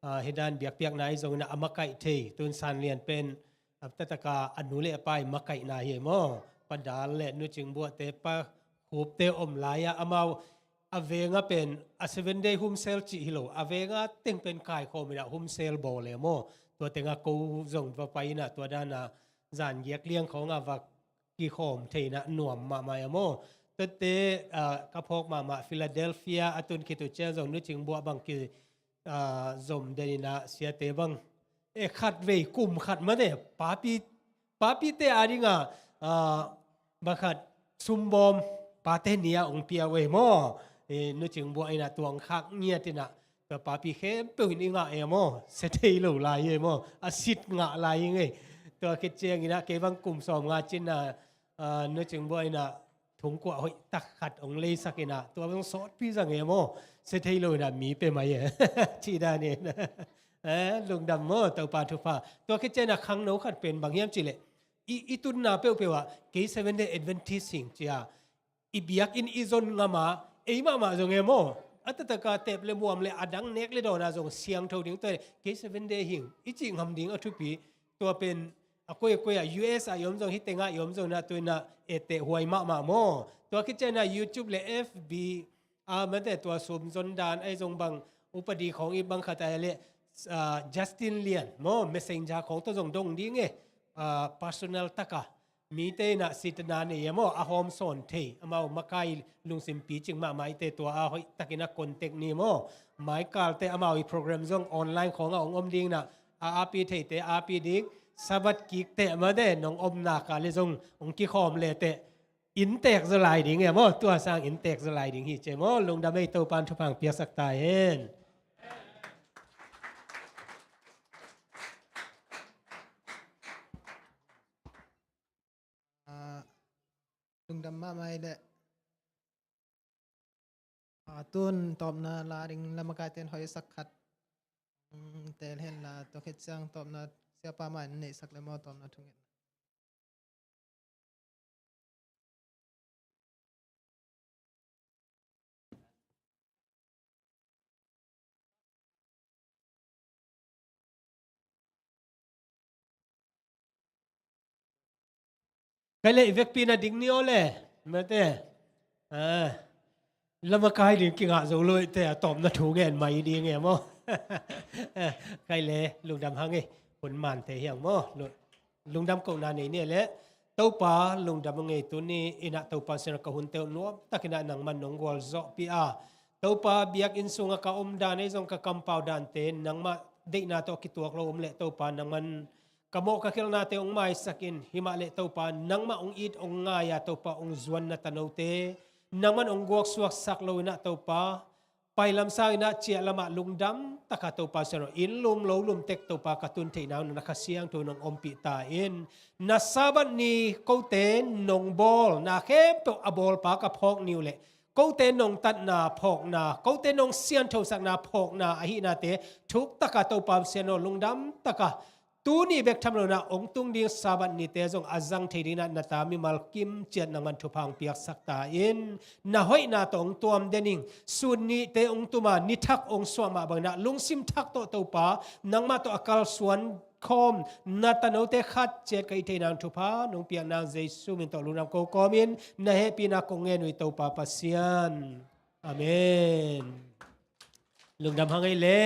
ah, hi dan biakpiakna i zong inah a makaih thei, tun San Lian pen, ah, taktak a a nu le a pa i makaihna hi maw? Pa Dal le Nu Cing Buahte, Pa Khupte om lai-ah amau a venga pen a Seven Day Home Cell cih hi lo, a venga teng pen kaikhawm inah home cell bawl e maw? Tua tenga ko zong va pai inah tua dana zan giak liang khawngah va kikhawm thei inah nuam mahmah e maw? Tuate, ah, ka phawk mahmah Philadelphia a tun khit uh ciang zong Nu Cing Buah bang ki, ah, zom den inah siate bang, e, khat vei kum khat mate, papi, papite a dinga, ah, bang khat sumbawm pate ni-a ong pia uh e maw? E, Nu Cing Buah inah tua ong khak ngiat inah, tua papi khempeuh in i ngah e maw? Sia thei lo lai e maw? A sit ngah lai i ngei. Tua khit ciang inah kei bang kum sawmnga cin a, ah, Nu Cing Buah inah thungkuah hoih tak khat ong leisak inah, tua bang sawtpi zang e maw? Sia thei lo inah mi pe mai e. Cih dan inah. Eh, lungdam maw, Topa thupha. Tua khit ciang inah khangno khat pen bang hiam cih leh, i, i tunna peuhpeuh ah kei Seven Day Adventist hing ci-a i biakinn i zon ngam a, ei mahmah zong e maw? A taktak a tep le muam le a dang nek le dawn a zong siangtho ding, tua kei Seven Day hing i cih ngam ding a thupi. Tua pen a koi a koi ah, U S ah i om zong, hi tengah i om zong inah, tua inah etteh huai mahmah maw? Tua khit ciang inah YouTube le F B, ah, mate, tua sum zon dan ahi zong bang, upadi khawng i bang khat a le, ah, Justin Lian maw, Messenger khawng tawh zong dong ding e, ah, personal taka mite inah sitna nei e maw? A hawm sawn thei, amau makai lungsim picing mahmah i te, tua a hoih takin a contact ni maw? Maikalte amau i program zong online khawngah ong om ding inah, a api theite api ding, Sabbath kik teh mate, nong omna ka le zong ong kikhawm le teh, inntek zaw lai ding e maw? Tua sang inntek zaw lai ding hi ci e maw? Lungdam ei, Topan thupha ong piaksak ta hen. Ah, lungdam mahmah ei leh. Ah, tun tawpna la ding lamakaite in hoihsak khat, mm, teel hen la, tua khit ciang tawpna siapa mah in neihsak le maw, tawpna thungetna. Kai leh i vekpi na ding ni aw le. Mate. Ah. Lamakai ding kingah zo lo i te, a tawpna thu ngen mai ding e maw? Kai le, lungdam hang e. Hun man te hiang maw? Lu-, lungdam kohna nei ni le. Topa, lungdam hang e, tuni inah Topa sinah ka hun teuh nuam takinah nangman nong gualzawhpih a. Topa, biakinn sungah ka om dan ei zong, ka kampau dante nangmah deihna tawh kituak lo om leh Topa, nangman ka mawh ka khelhnate hong maisak in, himah leh Topa, nangmah hong it hong ngai-a Topa, hong zuan na tanote nangman hong guaksuaksak lo inah Topa, pailam sang inah ciah lamah lungdam taka Topa sian aw, inn lum lo lum tek Topa ka tun theihna uh na Kha Siangtho nong ompih ta in, na Sabbath ni kote nong bawl na khempeuh a bawlpa ka phawk ni uh leh, kote nong tatna phawkna, kote nong sianthosakna phawkna ahihnate thuk taka Topa sian aw, lungdam taka tuni bek tham lo inah hong tung ding Sabbath nite zong a zang thei ding inah na ta mimal kim ciat nangman thupha hong piaksak ta in, na hoihna tawh hong tuam den ing. Sun nihte hong tum a, ni thak hong suah mah bang inah lungsim thak tawh Topa, nangmah tawh a kalsuan khawm na tanote khat ciat ka hih theih nang thupha nong piak nang Jesu min tawh lungdam ko kawmin na hehpihna kong ngen uh hi Topa Pasian. Amen. Lungdam hang ei le.